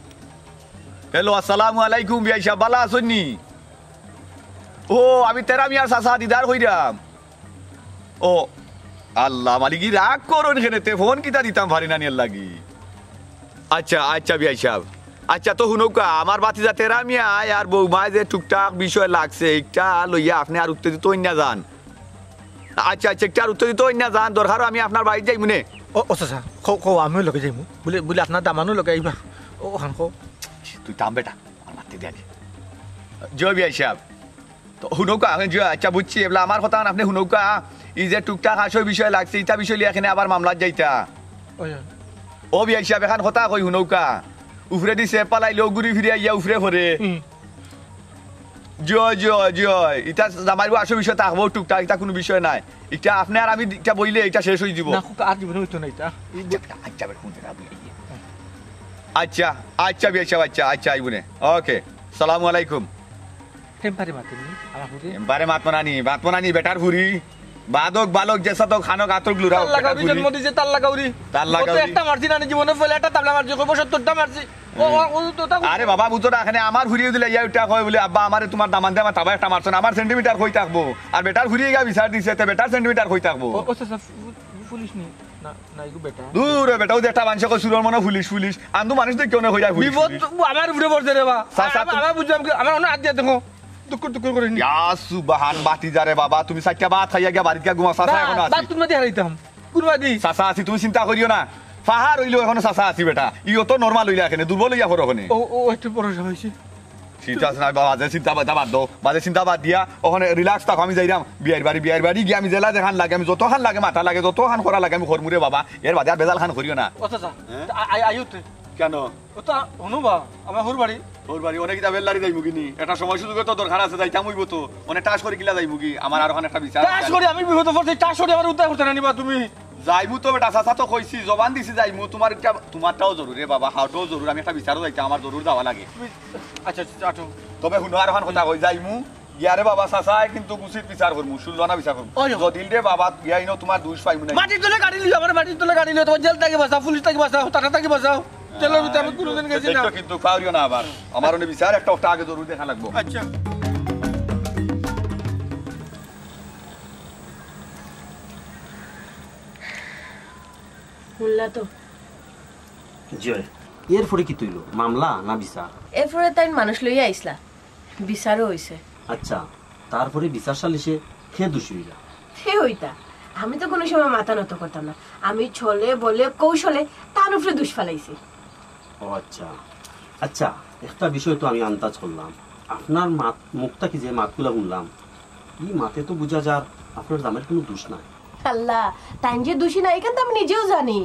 হ্যালো, আসসালামু আলাইকুম বিআই সাহেব, বালা আছইন নি? ও, আমি তেরা মিয়ার চাচা দিদার কইরাম। ও আল্লাহ, মালিকি রাগ করইন কেনে? তে ফোন কিতা দিতাম পারি না নিয়ার লাগি। আচ্ছা, আচ্ছা বিআই সাহেব। আচ্ছা, তো হুনউক্কা, আমার ভাতিজা তেরা মিয়ায় আর বৌমায় যে টুকটাক বিষয় লাগছে, একটা লইয়া আপনে আর উত্তেজিত অইন না যান। আচ্ছা, আচ্ছা, একটা আর উত্তেজিত অইন না যান, দরকার অয় আমি আপনার বাড়িত যাইমু নে। ও, ও চাচা, কও, কও, আমিও লগে যাইমু। বলে, বলে আপনার দামানও লগে আইবা। ও, হান কও। তুই থাম বেটা, আমার মাততে দে আগে। জি বিআই সাহেব। তো হুনউক্কা, আমি যে, আচ্ছা বুঝছি, এবলা আমার কথা আপনে হুনউক্কা, ই যে টুকটাক আশয় বিষয় লাগছে, ইতা বিষয় লইয়া কেনে আবার মামলাত যাইতা। ওই, ওই। ও বিআই সাহেব, এখান কথা কই হুনউক্কা, উপরেদি সেপ পালাইলে ও ঘুরি ফিরি আইয়া উপরে পড়ে। হুম। জি অয়, জি অয়, জি অয়, ইতা জামাইর বউ আশয় বিষয় থাকবো টুকটাক, ইতা কুনু বিষয় নায়। ইটা আপনে আর আমি ইটা বইলে ইটা শেষ অই যিবো। না, খুব আর জীবনে অইতো না ইতা। আচ্ছা, আচ্ছা, বেটা, হুন, বেটা, বুঝাই দিয়া। আচ্ছা, আচ্ছা, বিআই সাহেব, আচ্ছা, আচ্ছা, আইবো নে। ওকে, সালামু আলাইকুম। টেম্পারে মাতেনি, আমার ফুরি। টেম্পারে মাতবো না নি, মাতবো না নি, বেটার ফুরি। বাদক, বালক, যেসা তো খানক, আতক, লুরাও, তার লাগাউরি বেটার ফুরি। জন্ম দিছে, তার লাগাউরি। তার ও তো লাগাউরি। একটা মারছি না নি, জীবনে পয়লা একটা তাবলা মারছি, কইবো সত্তরটা মারছি। ও, ও, ও তো তা আরে বাবা, বুঝো না, এখানে আমার ফুরিয়ে দিলে ইয়া উঠা কয় বলে, "আব্বা, আমারে তোমার দামান দে, আমার তাবা একটা মারছো না, আমার সেন্টিমিটার কই থাকবো?" আর বেটার ফুরিয়ে গিয়া বিচার দিছে, তে বেটার সেন্টিমিটার কই থাকবো? ও, ও, আচ্ছা, আচ্ছা, ফু-, পুলিশ নি? না, না, এগু বেটা। দূর, ও বেটা, ও যে একটা মানুষ কয়, চুরর মনে পুলিশ, পুলিশ। আন্দু মানুষ দেখে কেউ না কইরা পুলিশ, বিপদ পুলিশ। তো আমার উপরে পড়ছে রে বা। চাচা, আমি, তো আমি বুঝলাম কি, আমার অনেক আত দিয়া দেখো। দুকুর দুকুর করে নি। ইয়া সুবহান, বাতি যারে বাবা, তুমি চাইরটা ভাত খাইয়া গিয়া বাড়িত গিয়া ঘুমাও, চাচা না, এখন আছি। ভাত তুমি দিয়ে হারাইতাম। কুরবানি। চাচা আছি, তুমি চিন্তা করিও না। ফাহার অইলেও এখনো চাচা আছি বেটা। ইও তো নরমাল অইলা এখানে, দুর্বল অইয়া পড়ো ওখানে। ও, ও একটু ভরসা হইছে। চিন্তা আছে না বাবা, বাজে চিন্তা বাদ, বাদ দাও। বাজে চিন্তা বাদ দিয়া ওখানে রিল্যাক্স থাকো, আমি যাইরাম বিয়ার বাড়ি, বিয়ার বাড়ি গিয়া আমি যেলা যেখান লাগে, আমি যতখান লাগে মাতা লাগে, যতখান করা লাগে আমি করমু রে বাবা। এর বাদে আর বেজাল খান করিও না। ও চাচা, হ্যাঁ? আ-, আ-, আইও তে। কেন? ও তো আ-, হুনো বা, আমার হুর বাড়ি। হুর বাড়ি, অনেক কিতা বেল্লারি যাইমু কিনি? একটা সময় সুযোগে তো দরকার আছে, যাইতাম অইবো তো। অনেক টাস করি কিলা যাইমু কি? আমার আর ওখানে একটা বিচার আছে। টাস করি আমি বিপদে পড়ছি, টাস করি আমার উদ্ধার করতে না নিবা তুমি। যাইমু তো বেটা, চাচা তো কইছি, জবান দিছি যাইমু। তোমার একটা, তোমারটাও জরুরি রে বাবা, হাওটাও জরুরি। আমি একটা বিচারও যাইতাম, আমার জরুর যাওয়া লাগে। তুমি, আচ্ছা, আচ্ছা, আটো। তবে হুনো, আর ওখান কথা কই, যাইমু। ইয়ারে বাবা, চাচায় কিন্তু উচিত বিচার করমু, সুলজনা বিচার করমু। ওই। যদি রে বাবা, ইয়া ইনো তোমার দুষ পাইমু না। মাটির তলে গাড়ি লিও, আমার মাটির তলে গাড়ি লিও, তোমার জেল থাকি বাঁচাও, পুলিশ থাকি বাঁচাও, থানা থাকি বাচাও। জেলর ভিতরে আমি কোনোদিন গেছি না। কিন্তু পাউরিও না আবার। আমার অনে বিচার একটা, একটা আগে জরুর দেখা লাগবো। আচ্ছা। হুনলা তো? জি অয়। এরপরে কিতা অইলো? মামলা না বিচার? এরপরে তাইন মানুষ লইয়া আইছলা, বিচারও অইছে। আচ্ছা, তারপরে বিচার সালিশে কে দোষী অইলা? কে অইতা? আমি তো কুনু সময় মাথা নত করতাম না। আমি ছলে বলে কৌশলে তান উপরে দুষ ফালাইছি। ও আচ্ছা। আচ্ছা, একটা বিষয় তো আমি আন্দাজ করলাম। আপনার মাত-, মুখ থাকি যে মাতগুলা হুনলাম, ই মাতে তো বুঝা যার আপনার জামাইর কুনু দুষ নাই। আল্লাহ, তাইন যে দোষী না, ইখান তো আমি নিজেও জানি।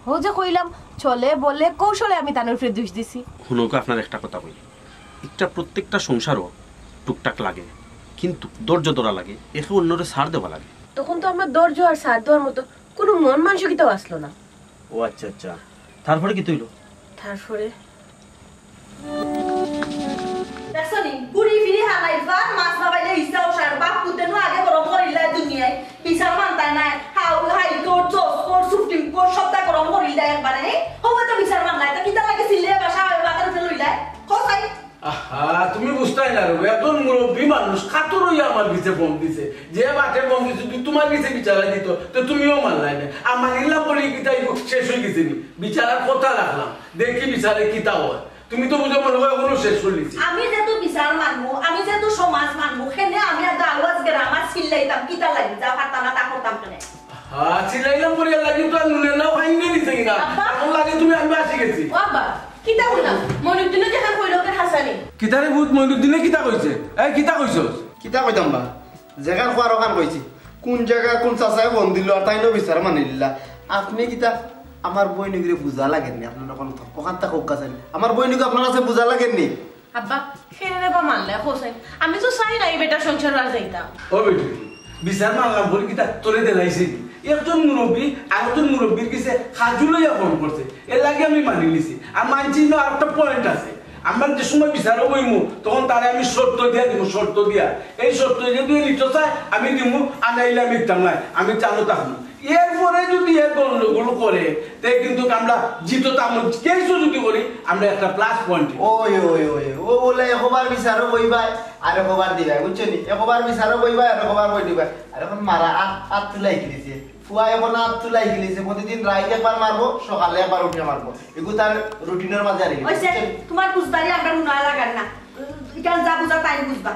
অউ যে কইলাম, ছলে বলে কৌশলে আমি তান উপরে দুষ দিছি। হুনউক্কা, আপনার একটা কথা কই, একটা প্রত্যেকটা সংসারও টুকটাক লাগে, কিন্তু ধৈর্য ধরা লাগে, একে অন্যরে ছাড় দেওয়া লাগে। তখন তো আমার ধৈর্য আর ছাড় দেওয়ার মতো কুনু মন মানসিকতাও আসলো না। ও আচ্ছা, আচ্ছা, তারপরে কিতা অইলো? তারপরে দেখছো নি? ঘুরি ফিরি হালাইবা, মাছ না পাইলে ইচ্ছা অসার। বাপ পুতেনু আগে গরম করিলা দুনিয়ায়। বিচার মানতায় নায়। হাউ, হাই কোর্ট, জজ কোর্ট, সুপ্রিম কোর্ট, সবটা গরম করিলা একবারে, হ্যাঁ? হবো তো বিচার মানলায়। তা কিতা লাগে সিলে বাসা মাথার উপরে লইলায়? কও চাই। আহা, তুমি বুঝতায় না। একজন মুরব্বী মানুষ কাতর অইয়া আমার গেছে ফোন দিছে, যে বাটে ফোন দিছে, তুই তুমার গেছে বিচারা দিত, তো তুমিও মানলায় না। আর মানিলাম বলি কিতা ইগু শেষ অই গেছে নি, বিচারার কথা রাখলাম, দেখি বিচারে কিতা অয়। তুমি তো বুঝো মনে অয় এখনো শেষ করলিছি। আমি যেহেতু বিচার মানমু, আমি যেহেতু সমাজ মানমু, কেনে আমি আর আওয়াজ গ্রামার চিল্লাইতাম, কিতা লাগি যা পারতাম না তা করতাম কেনে? হ্যাঁ, চিল্লাইলাম করিয়া লাগি তো আর নুনের নাও খাইনি দিছে কিনা? আব্বা। এখন লাগে তুমি আমি আসি গেছি। ও আব্বা, কিতা কইলাম? মইনুদ্দিনে যেখান কইল ওকে হাসানি। কিতা রে ভূত, মইনুদ্দিনে কিতা কইছে? এই কিতা কইছস? কিতা কইতাম বা? যেখান কওয়ার ওখান কইছি। কোন জায়গা কোন চাচায় ফোন দিল আর তাইনও বিচার মানিলিলা। আপনে কিতা আমার বইনগুরে বুঝা লাগেননি? আপনার ওখান তো, ওখান থাকি কউক্কা চাইন। আমার বইনগু আপনার কাছে বুঝা লাগেননি? আব্বা, কেনে বা মানলে হোসেন? আমি তো চাই না এই বেটার সংসার আর যাইতাম। ও বেটি, বিচার মানলাম বলি কিতা তোরে দেনাইছি? একজন মুরব্বী আরেকজন মুরব্বীর গেছে কাজু লইয়া ফোন করছে, এর লাগি আমি মানি নিছি। আর মানছি না, আরেকটা পয়েন্ট আছে। আমরা যে সময় বিচারো বইমু, তখন তারে আমি শর্ত দিয়া দিমু, শর্ত দিয়া। এই শর্ত যদি নিতে চায়, আমি দিমু, আর নাইলে আমি দিতাম নায়, আমি চালু থাকমু। এরপরে যদি এ গন্ডগোল করে, তে কিন্তু আমরা জিততাম, কেসও যদি করি, আমরা একটা প্লাস পয়েন্ট। ওই, ওই, ওই, ও বলে একবার বিচারো বইবায়, আর একবার দিবায়, বুঝছো নি? একবার বিচারো বইবায়, আর একবার বই দিবায়। আর এখন মারা আত, আত তুলাই গেলিছে। ফুয়া এখন আত তুলাই গেলিছে। প্রতিদিন রাইত একবার মারবো, সকালে একবার উঠে মারবো। এগু তার রুটিনের মাঝে আর কি। ওই যে, তোমার বুঝদারি আমরা হুনা লাগার না। ইখান যা বুঝা তাই বুঝবা।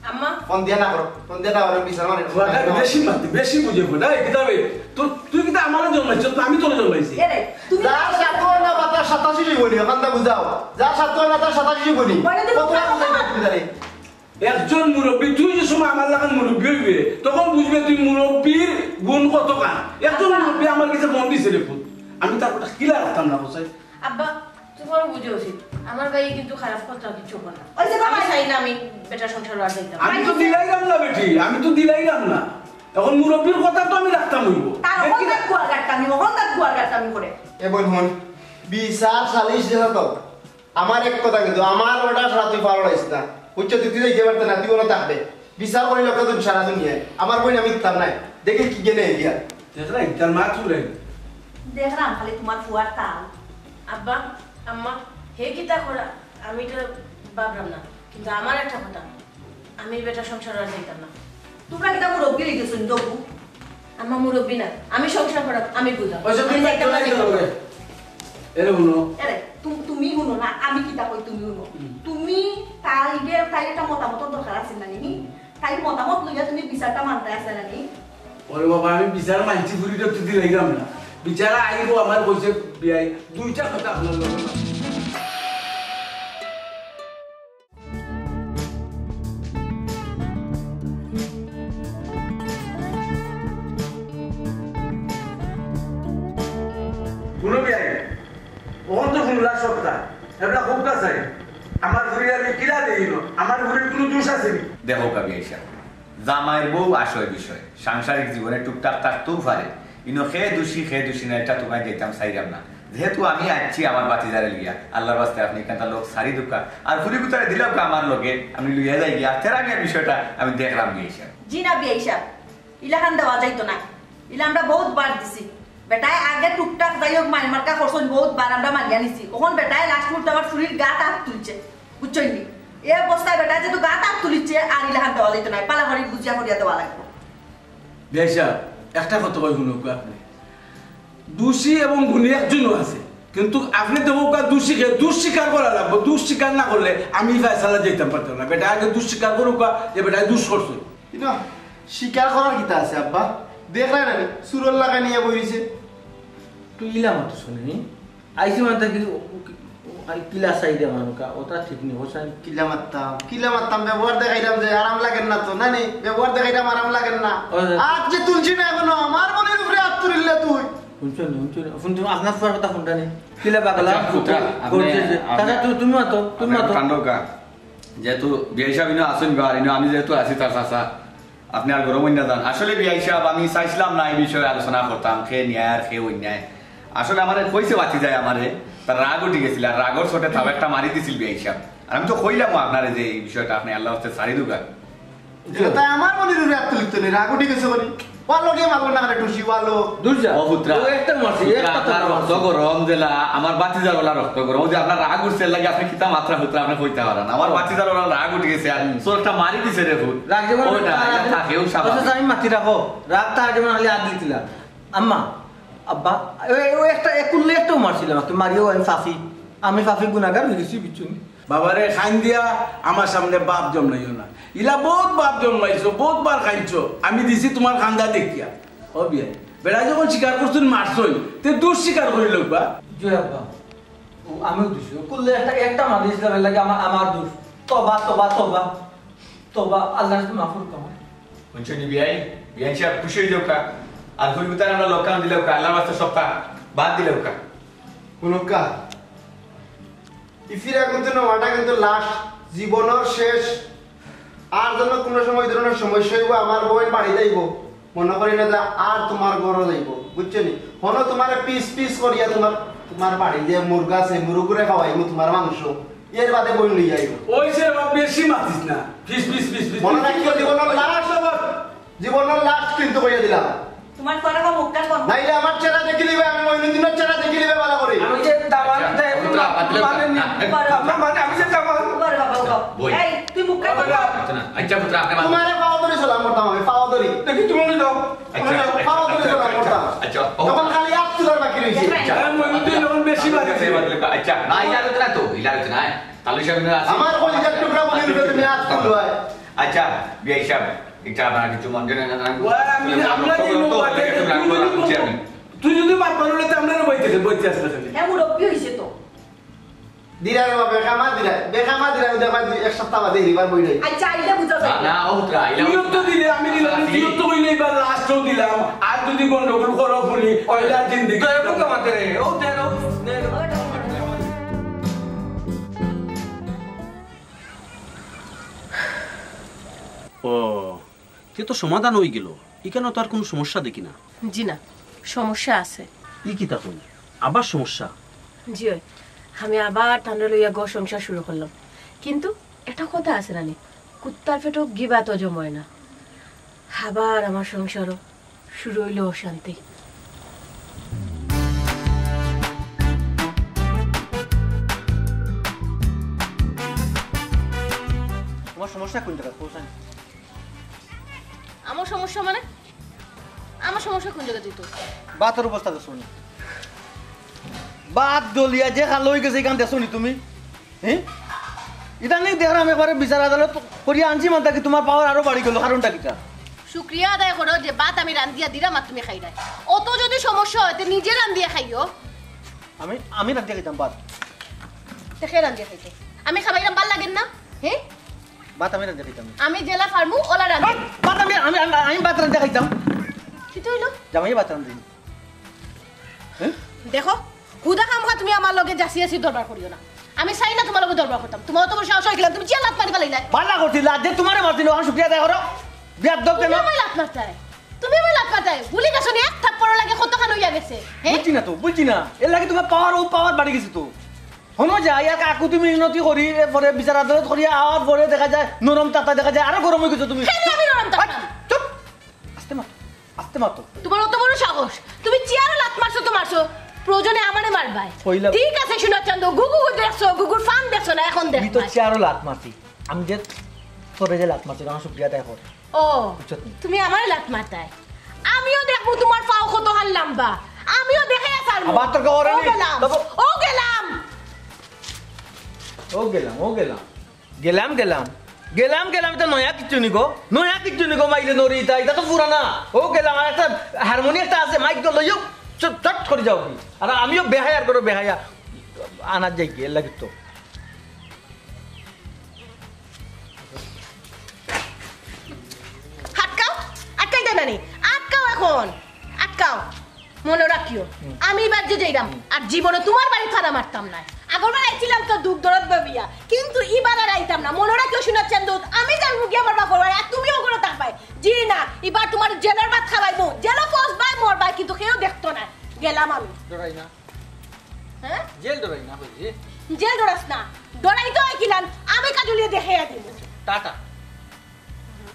আম্মা। ফোন দিয়া না করো, ফোন দিয়া না করো, বিচার মানে। ফুয়াটা বেশি মাতি, বেশি বুঝে ফুয়াটা। এই কিতাবে, তো তুই কিতা আমারে জন্মাইছস, তো আমি তোরে জন্মাইছি। এরে, তুমি যার সাথে না বা তার সাতাশি বনি, ওখানটা বুঝাও। যার সাথে না তার সাতাশি বনি। বলে তো কত কথা বুঝাই না। তুমি জানি? একজন মুরব্বী, তুই যে সময় আমার লাখান মুরব্বী হইবে, তখন বুঝবে তুই মুরব্বীর গুণ কত কান। একজন আব্বা। মুরব্বী আমার কাছে ফোন দিছে রে ফুত, আমি তার কথা কিলা রাখতাম না, কোথায়? আব্বা, তুমারও বুঝা উচিত। আমার ভাই কিন্তু খারাপ কথা কিছু বলে না। ওই যে বাবা। আমি চাই না আমি বেটার সংসার আর যাইতাম। আমি তো দিলাইলাম না বেটি, আমি তো দিলাইলাম না। এখন মুরব্বীর কথা তো আমি রাখতাম হইব। তার অখন তার কুয়ার গাট্টামি, অখন তার কুয়ার গাট্টামি করে। এ বোন, হুন, বিচার সালিশ যেটা তো, আমার এক কথা কিন্তু, আমার অর্ডার ছাড়া তুই পারো না। বুঝছো, তুই, তুই যাইতে পারতে না, তুই ওরা থাকবে। বিচার করি লোকে তুমি সারা দুনিয়ায়। আমার বইন আমি দিতাম নাই। দেখি কি গেলে এগিয়া। দেখরাম, তার মা তুলে। দেখরাম, খালি তোমার ফুয়ার তাল। আব্বা, আম্মা, হে কিতা করা? আমি তো ভাবলাম না। কিন্তু আমার একটা কথা, আমি বেটার সংসার আর যাইতাম না। তোমরা কিতা মুরব্বী হয়ে গেছো, দবু? আম্মা মুরব্বী না, আমি সংসার করাম, আমি বুঝাম। ওই যে আমি তুমি যাইতাম না, চলে যাইতাম গেলে না। এরে হুনো। এরে, তুম-, তুমি হুনো না, আমি কিতা কই তুমি হুনো। হুম। তুমি তাইরে, তাইর একটা মতামতর দরকার আছে না নি? হুম। তাইর মতামত লইয়া তুমি বিচারটা মানতে আছে না নি? ওরে বাবা, আমি বিচার মানছি, ফুরিটা তুই দিলাইলাম না। বিচারা আইব আমার কইছে বিয়াই, দুইটা কথা আপনার লগে। হুনো বিয়াই, অখন তো হুনলা সবটা, এবলা কউক্কা চাই, আমার ফুরিরে আমি কিলা দেই না, আমার ফুরির কুনু দোষ আছে নি? দেখউক্কা বিয়াই সাব, জামাইর বউ আশয় বিষয়, সাংসারিক জীবনে টুকটাক থাকতেও পারে। ইনো কে দুষী, কে দুষী না, এটা তুকাই দিতাম চাইরাম না। যেহেতু আমি আইছি আমার ভাতিজারে লইয়া, আল্লার ওয়াস্তে আপনে ইখানতা লোক ছাড়ি দেউক্কা। আর ফুরি গুতারে দিলাউক্কা আমার লগে, আমি লইয়া যাইগিয়া। আর তেরা মিয়ার বিষয়টা আমি দেখরাম বিয়াই সাব। জি না বিয়াই সাব, ইলাখান দেওয়া যাইতো না। ইলা আমরা বউত বার দিছি। বেটায় আগে টুকটাক যাই হোক মাইর মার্কা করছইন, বউত বার আমরা মানিয়া নিছি। অখন বেটায় লাস্ট মুহূর্তে আমার ফুরির গাত আত তুলছে, বুঝছইন নি? এ অবস্থায় বেটায় যেহেতু গাত আত তুলিছে, আর ইলাখান দেওয়া যাইতো নায়, পালা করি বুঝিয়া করিয়া দেওয়া লাগবো। বিয়াই সাব, একটা কথা কই হুনউক্কা আপনে। দুষী এবং গুণী একজনও আছে, কিন্তু আপনে দেখউক্কা দুষীরে দুষ স্বীকার করা লাগবো, দুষ স্বীকার না করলে আমি ফয়সালা যাইতাম পারতাম না। বেটায় আগে দুষ স্বীকার করউক্কা যে বেটায় দুষ করছে। ইনো স্বীকার করার কিতা আছে আব্বা? দেখরায় না নি, চুরর লাখান নিয়া বই রইছে। তুই ইলা মাতস কেনে নি? আইছি মানে কি, ও, ও, আই কিলা চাই দে মানুকা, ওটা ঠিক নি, হোসেন। কিলা মারতাম, কিলা মারতাম, ব্যবহার দেখাইলাম যে আরাম লাগের না তো, না নি? ব্যবহার দেখাইলাম আরাম লাগের না। ও, আজ যে তুলছি না এখনো, আমার মনের উপরে আত তুলিলে তুই। হুনছো নি, হুনছো নি? হুনছো নি? আপনার ফুয়ার কথা হুনরা নি? কিলা পাগলা? আচ্ছা, ফুটা, আপনি, করছে যে। আপনি, চাচা, তু-, তুমি মাতো, তুমি আপনি মাতো। কাণ্ড কা? যেহেতু বিয়াই সাব ইনো আছইন বা, ইনো আমি যেহেতু আছি তার চাচা, আপনে আর গরম অইন না যান। আসলে বিয়াই সাব, আমি চাইছিলাম না এই বিষয়ে আলোচনা করতাম, কে ন্যায় আর কে অন্যায়। আসলে আমারে কইছে ভাতিজায় আমারে, তার রাগ উঠি গেছিল, আর রাগর চোটে তাও একটা মারি দিছিল বিয়াই সাব। আর আমি তো কইলামও আপনারে যে এই বিষয়টা আপনে আল্লার ওয়াস্তে ছাড়ি দেউক্কা। এটা তাই আমার মনের উপরে আত তুলিতো নি, রাগ উঠি গেছে বলি। ওয়ালো গিয়া মারবো না, আরে টুসি ওয়ালো। দূর যা। ও পুত্রা, ও একটা মারছি, পুত্রা, একটা তো আপনার রক্ত মারছি। গরম দিলা, আমার বাতিজার ওলা রক্ত গরম। ওই যে আপনার রাগ উঠছে, এর লাগি আপনি কিতা মাতরা পুত্রা, আপনি কইতা পারেন। আমার বাতিজার ওলা রাগ উঠি গেছে, আর চোরটা মারি দিছে রে পুত। রাগ যেমন ওই না, তার এটা আগে থাকেও স্বাভাবিক। আচ্ছা, আমি মাতি রাখো। রাগ তার যেমন খালি আগ দিছিলা। আম্মা, আব্বা, ওই, ওই একটা, এক কুল্লে একটাও মারছিলাম, একটা মারিও আমি ফাফি। আমি ফাফি গুনাগার হয়ে গেছি, বুঝছো নি? বাবারে, খাইন দিয়া আমার সামনে বাপ জন্মাইও না। ইলা বহুত বাপ জন্মাইছো, বহুত বার খাইছো। আমি দিছি তোমার খান্দা দেখিয়া। ও বিয়াই, বেটা যখন স্বীকার করছুন মারছইন, তে দুষ স্বীকার করি লোক বা। জি আব্বা, ও আমিও দুষী। ও করলে একটা, একটা মার দিয়েছিলাম, এর লাগে আমার, আমার দুষ। তবা, তবা, তবা। তবা, আল্লাহর কাছে মাফ করতে আমার। বুঝছো নি বিয়াই? বিয়াই সাহেব খুশি হয়ে যাও কা। আর হুজুর তারা আমরা লোকান দিলেও কা, আল্লাহর ওয়াস্তে সবটা বাদ দিলেও কা। হুনুক্কা, ইফিরা কিন্তু না, ওটা কিন্তু লাস্ট, জীবনের শেষ। আর যেন কোনো সময় এই ধরনের সমস্যা হইব, আমার বউয়ের বাড়ি যাইব, মনে করি না যে আর তোমার ঘরও যাইব, বুঝছো নি? হনো তোমার পিস পিস করিয়া তোমার, তোমার বাড়ি দিয়ে মুরগা আছে, মুরুগুরে খাওয়াইব তোমার মাংস, এর বাদে বই লই যাইব। ওই যে বাপ বেশি মাতিস না, ফিস ফিস ফিস ফিস। মনে রাখিও, জীবনের লাস্ট, জীবনের লাস্ট কিন্তু কইয়া দিলাম। তোমার পরে বা মুখটা কোন? নাইলে আমার চেহারা দেখিলিবে, আমি মইনুদ্দিনের চেহারা দেখিলিবে ভালো করে। আমি যে দামান আচ্ছা, দেয়, পুত্রা, বাদ দিলে মানে না, নি-, না, বাবা, মানে আমি যে দামান। বাবা, বাবা, বাবা। বই। এই, তুই মুখটা কোন? আচ্ছা, না, আচ্ছা, পুত্রা, আপনি বাদ তোমারে পাও ধরি সালাম করতাম আমি, পাও ধরি। দেখি, তুমি দাও। আচ্ছা, পাও ধরি সালাম করতাম। আচ্ছা, ও। তখন খালি আত তুলার বাকি রইছে। আচ্ছা। হ্যাঁ, মইনুদ্দিন যখন বেশি বাড়ে। আচ্ছা, না, ইলা হইতো না তো, ইলা হইতো না। তাহলে সামনে আছে। আমার কলিজার টুকরা বলি, তুমি আত তুলবায়। আচ্ছা, বিয়াই সাহেব, এটা আপনার কিছু মন জন্য না, না, ওই আমি, আমরা যে লোক আছে, তুই যদি মাত পারলে তো আমরা বইতে, বইতে আসলে খালি। হ্যাঁ, মুরব্বি হইছে তো। দিরা রে বাবা, বেকামা দিরা, বেকামা দিরা, ওই দেখবা দুই এক সপ্তাহ বাদে হিরিবার বই নাই। আচ্ছা, আইলে বুঝা যায়। না, না, ও পুত্রা, আইলে তুইও তো দিলে, আমি দিলাম, আচ্ছা, তুইও তো হইলে এবার লাস্টও দিলাম, আর যদি গন্ডগোল করো বলি, ওইলা জিন্দেগি। তো এরকম তো মাতে রে, ও দে, ও দে। ও, তে তো সমাধান হয়ে গেল। এখানে তো আর কোনো সমস্যা দেখি না। জি না, সমস্যা আছে। ই কিতা কই? আবার সমস্যা? জি অয়, আমি আবার তানরে লইয়া ঘর সংসার শুরু করলাম। কিন্তু একটা কথা আছে নানি, কুত্তার পেটও গিবাত হজম হয় না। আবার আমার সংসারও শুরু হইল অশান্তি। তোমার সমস্যা কোন জায়গায়? কোথায়? আমার সমস্যা মানে? আমার সমস্যা কোন জায়গায় তুই তো? বাতের অবস্থা তো শুনি। বাত দলিয়া যে খালো হয়ে গেছে, এখান দেখছো নি তুমি? হ্যাঁ? ইদানিং দেখলাম একবারে বিচার আদালত করিয়া আনছি, মানতা কি তোমার পাওয়ার আরো বাড়ি গেল, কারণটা কিটা? শুক্রিয়া আদায় করো যে ভাত আমি রান্ধিয়া দিলাম আর তুমি খাইরায়। অত যদি সমস্যা হয়, তে নিজে রান্ধিয়া খাইও। আমি, আমি রান্ধিয়া খাইতাম ভাত। তে কে রান্ধিয়া খাইতো? আমি খাবাইলাম, ভালা লাগের না? হ্যাঁ? ভাত আমি রান্ধিয়া খাইতাম। আমি যেলা পারমু, ওলা রান্ধি। ভাত, ভাত আমি, আমি, আমি, আমি ভাত রান্ধিয়া খাইতাম। কিতা হইলো? জামাইয়ে ভাত রান্ধি। হ্যাঁ? দেখো, হুদা খামখা তুমি আমার লগে জাসি জাসি দরবার করিও না। আমি চাই না তোমার লগে দরবার করতাম। তোমার অত বড় সাহস হয়ে গেলাম, তুমি যে লাত মারি ফালাইলায়। ভালা করছি, লাত যে তোমারে মারছিল, অখন শুক্রিয়া আদায় করো। বেয়াদব কেন? তুমি আমায় লাত মারতায়। তুমি আমায় লাত মারতায়। ভুলি গেছো নি, এক থাপ্পড়র লাগি কতখান হইয়া গেছে। হ্যাঁ? বুঝছি না তো, বুঝছি না। এর লাগি তোমার পাওয়ার, ও পাওয়ার বাড়ি গেছে তো। হনো যায়, আর কাকুতি মিনতি করি, এরপরে বিচার আদালত করি, আওয়ার পরে দেখা যায় নরম তাতা, দেখা যায় আরো গরম হয়ে গেছো তুমি। কেন আমি নরম তাতা? চুপ! আস্তে মাতো, আস্তে মাতো। তোমার অত বড় সাহস, তুমি চেয়ারো লাত মারছো তো মারছো, প্রয়োজনে আমারে মারবায়। কইলাম। ঠিক আছে, সোনার চান্দু, গুগু দেখছো, গুগুর ফান দেখছো না, এখন দেখো। আমি তো চেয়ারো লাত মারছি, আমি যে তোরে যে লাত মারছি, আমার শুক্রিয়া আদায় কর। ও, বুঝছো তুমি? তুমি আমারে লাত মারতায়, আমিও দেখমু তোমার পাও কতখান লম্বা, আমিও দেখাইয়া ছাড়মু। আবার তোর খবর ও নেই? গেলাম, তবে ও গেলাম। ও গেলাম, ও গেলাম। গেলাম, গেলাম। গেলাম, গেলাম, ইটা নয়া কিচ্ছু নি গো। নয়া কিচ্ছু নি গো, মাইলে নরি ইটা, ইটা তো পুরানা। ও গেলাম, আর একটা হারমোনি একটা আছে, মাইক গো লইও, চট, চট করি যাও কি। আর আমিও বেহায়া আর করো বেহায়া। আনার যাই গিয়ে, এর লাগি তো। আটকাও, আটকাইতা নানি, আটকাও এখন, আটকাও। মনো রাখিও, হুম। আমি ইবার যে যাইরাম, হুম। আর জীবনে তোমার বাড়ি ফাড়া মারতাম না। আগর বার আইছিলাম তো দুখ দরদ ভাবিয়া, কিন্তু ইবার আর আইতাম না। মনো রাখিও সোনার চান্দু, আমি যাইমু গিয়া আমার বাপর বাড়ি, আর তুমিও ঘরো থাকবায়। জি না, ইবার তোমার জেলর ভাত খাওয়াইমু, জেলো ফসবায় মরবায়, কিন্তু কেউ দেখতো না। গেলাম আমি। ডরাই না। হ্যাঁ? জেল ডরাই না, কইছি। জেল ডরাস না, ডরাই তো আইছিলাম, আমি কাজুলিয়ে দেখাইয়া দিমু। টাটা।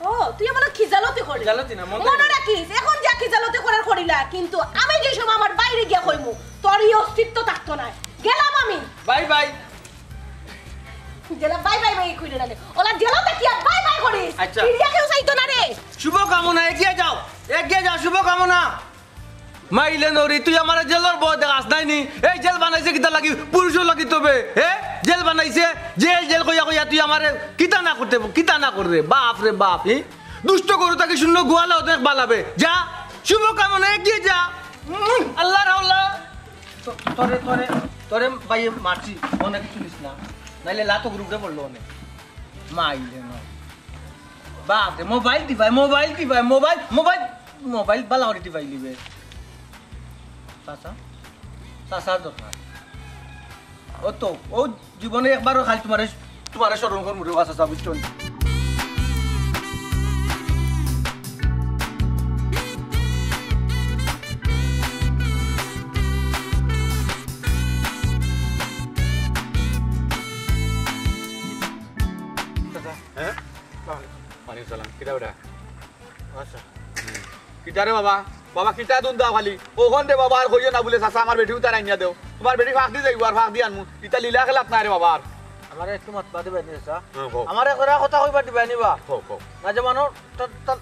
ও, তুই আমার খিজালতি করলি। খিজালতি না, মন মনে রাখিস, এখন যা খিজালতি করার করিলা, কিন্তু আমি যে সময় আমার বাইরে গিয়া কইমু, তোর এই অস্তিত্ব থাকতো না। গেলাম আমি। Bye bye. জেলা বাই বাই বাই কইলে না রে। ওলা জেলা দেখিয়া বাই বাই করিস। আচ্ছা। ফিরিয়া কেউ চাইতো না রে। শুভ কামনা, এগিয়ে যাও, এগিয়ে যাও, শুভ কামনা। মাইলে নরি, তুই আমারে জেলর ভয় দেখাস নাই নি? এই জেল বানাইছে কিতা লাগি? পুরুষও লাগি তবে, হে? জেল বানাইছে, জেল জেল কইয়া কইয়া তুই আমারে কিতা না করতে, কিতা না করে রে? বাপ রে বাপ, হি? দুষ্ট গরু থাকি শূন্য গোয়ালে অনেক বালাবে। যা, শুভ কামনা, এগিয়ে যা। উম, আল্লাহ রাওলা। তো-, তোরে, তোরে, তোরে ভাই মারছি, অনেক কিছু নিস না। নাইলে লাতো গ্রুপে পড়লো অনেক। মাইলে নয়। বাপ রে, মোবাইল টিপায়, মোবাইল টিপায়, মোবাইল, মোবাইল, মোবাইল বালা করে টিপাই লিবে। চাচা, চাচার দরকার। ও তো, ও জীবনে একবারও খালি তোমারে, তোমারে স্মরণ করমু রে, ও চাচা, বুঝছো নি? চাচা। হ্যাঁ? ওয়ালাইকুম সালাম। কিতা বেটা? আচ্ছা। কিতা রে বাবা? বাবা, কিতা দুন্দা খালি? ওখান দে বাবা, আর কইও না বুলে, চাচা, আমার বেটিও তার আনিয়া দেও। তোমার বেটি ফাঁক দি যাইবো, আর ফাঁক দি আনমু। ইতা লীলা খেলাত নাই রে বাবা আর। আমারে একটু মাতবা দিবায়নি, চাচা। হ্যাঁ, কও। আমারে করা কথা কইবার দিবায়নি বা? কও, কও। না যে মানুষ, তার, তার,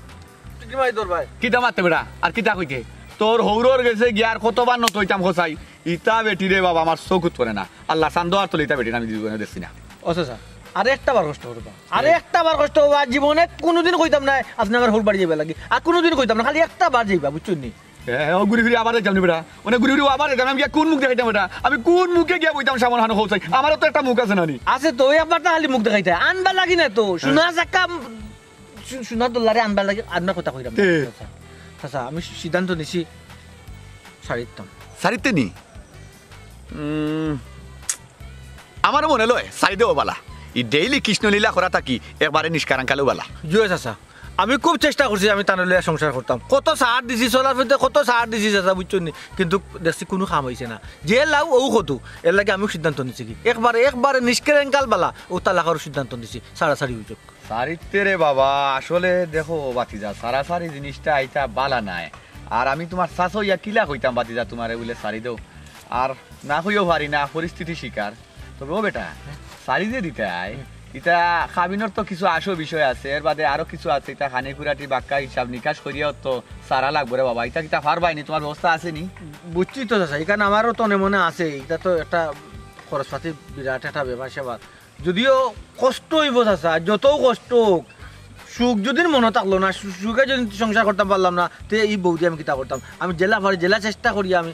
তুই কি মাই তোর ভাই? কিতা মাততে বেটা? আর কিতা কইতে? তোর হৌরর গেছে গিয়া আর কতবার নত হইতাম কছাই। ইতা বেটি রে বাবা, আমার চকুত পড়ে না। আল্লাহ চান্দো আর তলে ইতা বেটি আমি জীবনে দেখছি না। ও চাচা, আর একটা বার কষ্ট করবা। আর হ্যাঁ। একটা বার কষ্ট করবা। আর জীবনে কোনোদিন কইতাম না, আপনে আমার হৌর বাড়ি যাইবা লাগি। আর কোনোদিন কইতাম না, খালি একটা বার যাইবা, বুঝছো নি? হ্যাঁ, হ্যাঁ, ও ঘুরি ফিরি আবার যাইতাম নি বেটা। মানে ঘুরি ফিরি আবার যাইতাম। আমি গিয়া কোন মুখ দেখাইতাম বেটা? আমি কোন মুখে গিয়া বইতাম সামন হানো কছাই? আমারও তো একটা মুখ আছে না নি? আছে তো, ওই একবার তো খালি মুখ দেখাইতে। আনবা লাগি না তো। সোনা চাকা, সু-, সোনা দোল্লারে আনবা লাগি, আনবার কথা কইরাম না। তে। চাচা, চাচা, আমি সিদ্ধান্ত নিছি, ছাড়ি দিতাম। ছাড়িতে নি? উম, আমার মনে লয়, ছাড়ি দেও বালা। ই ডেইলি কৃষ্ণলীলা করা থাকি, একবারে নিষ্কারাঙ্কালেও বালা। জয় চাচা, আমি খুব চেষ্টা করছি, আমি তানরে লইয়া সংসার করতাম। কত সার দিছি, চলার পথে কত সার দিছি চাচা, বুঝছো নি? কিন্তু দেখছি কোনো কাম হইছে না। যে লাউ ও কত, এর লাগি আমিও সিদ্ধান্ত নিছি কি, একবারে, একবারে নিষ্কারাঙ্কাল বালা, ও তালাকর সিদ্ধান্ত নিছি, ছাড়াছাড়ি হইছে। ছাড়িতে রে বাবা, আসলে দেখো ভাতিজা, ছাড়াছাড়ি জিনিসটা ইটা বালা নায়। আর আমি তোমার চাচা অইয়া কিলা কইতাম ভাতিজা তোমারে বুলে ছাড়ি দেও, আর না কইও পারি না, পরিস্থিতি শিকার। তবে ও বেটা, ছাড়ি যে দিতায়, ইটা কাবিনর তো কিছু আশো বিষয় আছে, এর বাদে আরো কিছু আছে, ইটা খানি কুড়াটি বাক্কা হিসাব নিকাশ করিয়াও তো ছাড়া লাগবো রে বাবা। ইটা কিতা পারবায়নি, তোমার ব্যবস্থা আছে নি? বুঝছি তো চাচা, এখানে আমারও তো মনে আছে, ইটা তো একটা খরচপাতি বিরাট একটা ব্যাপার স্যাপার। যদিও কষ্ট অইবো চাচা, যতও কষ্ট হোক, সুখ যদিন মনো থাকলো না, সু-, সুখে যদিন সংসার করতাম পারলাম না, তে ই বউ দি আমি কিতা করতাম? আমি যেলা পারি, যেলা চেষ্টা করি আমি,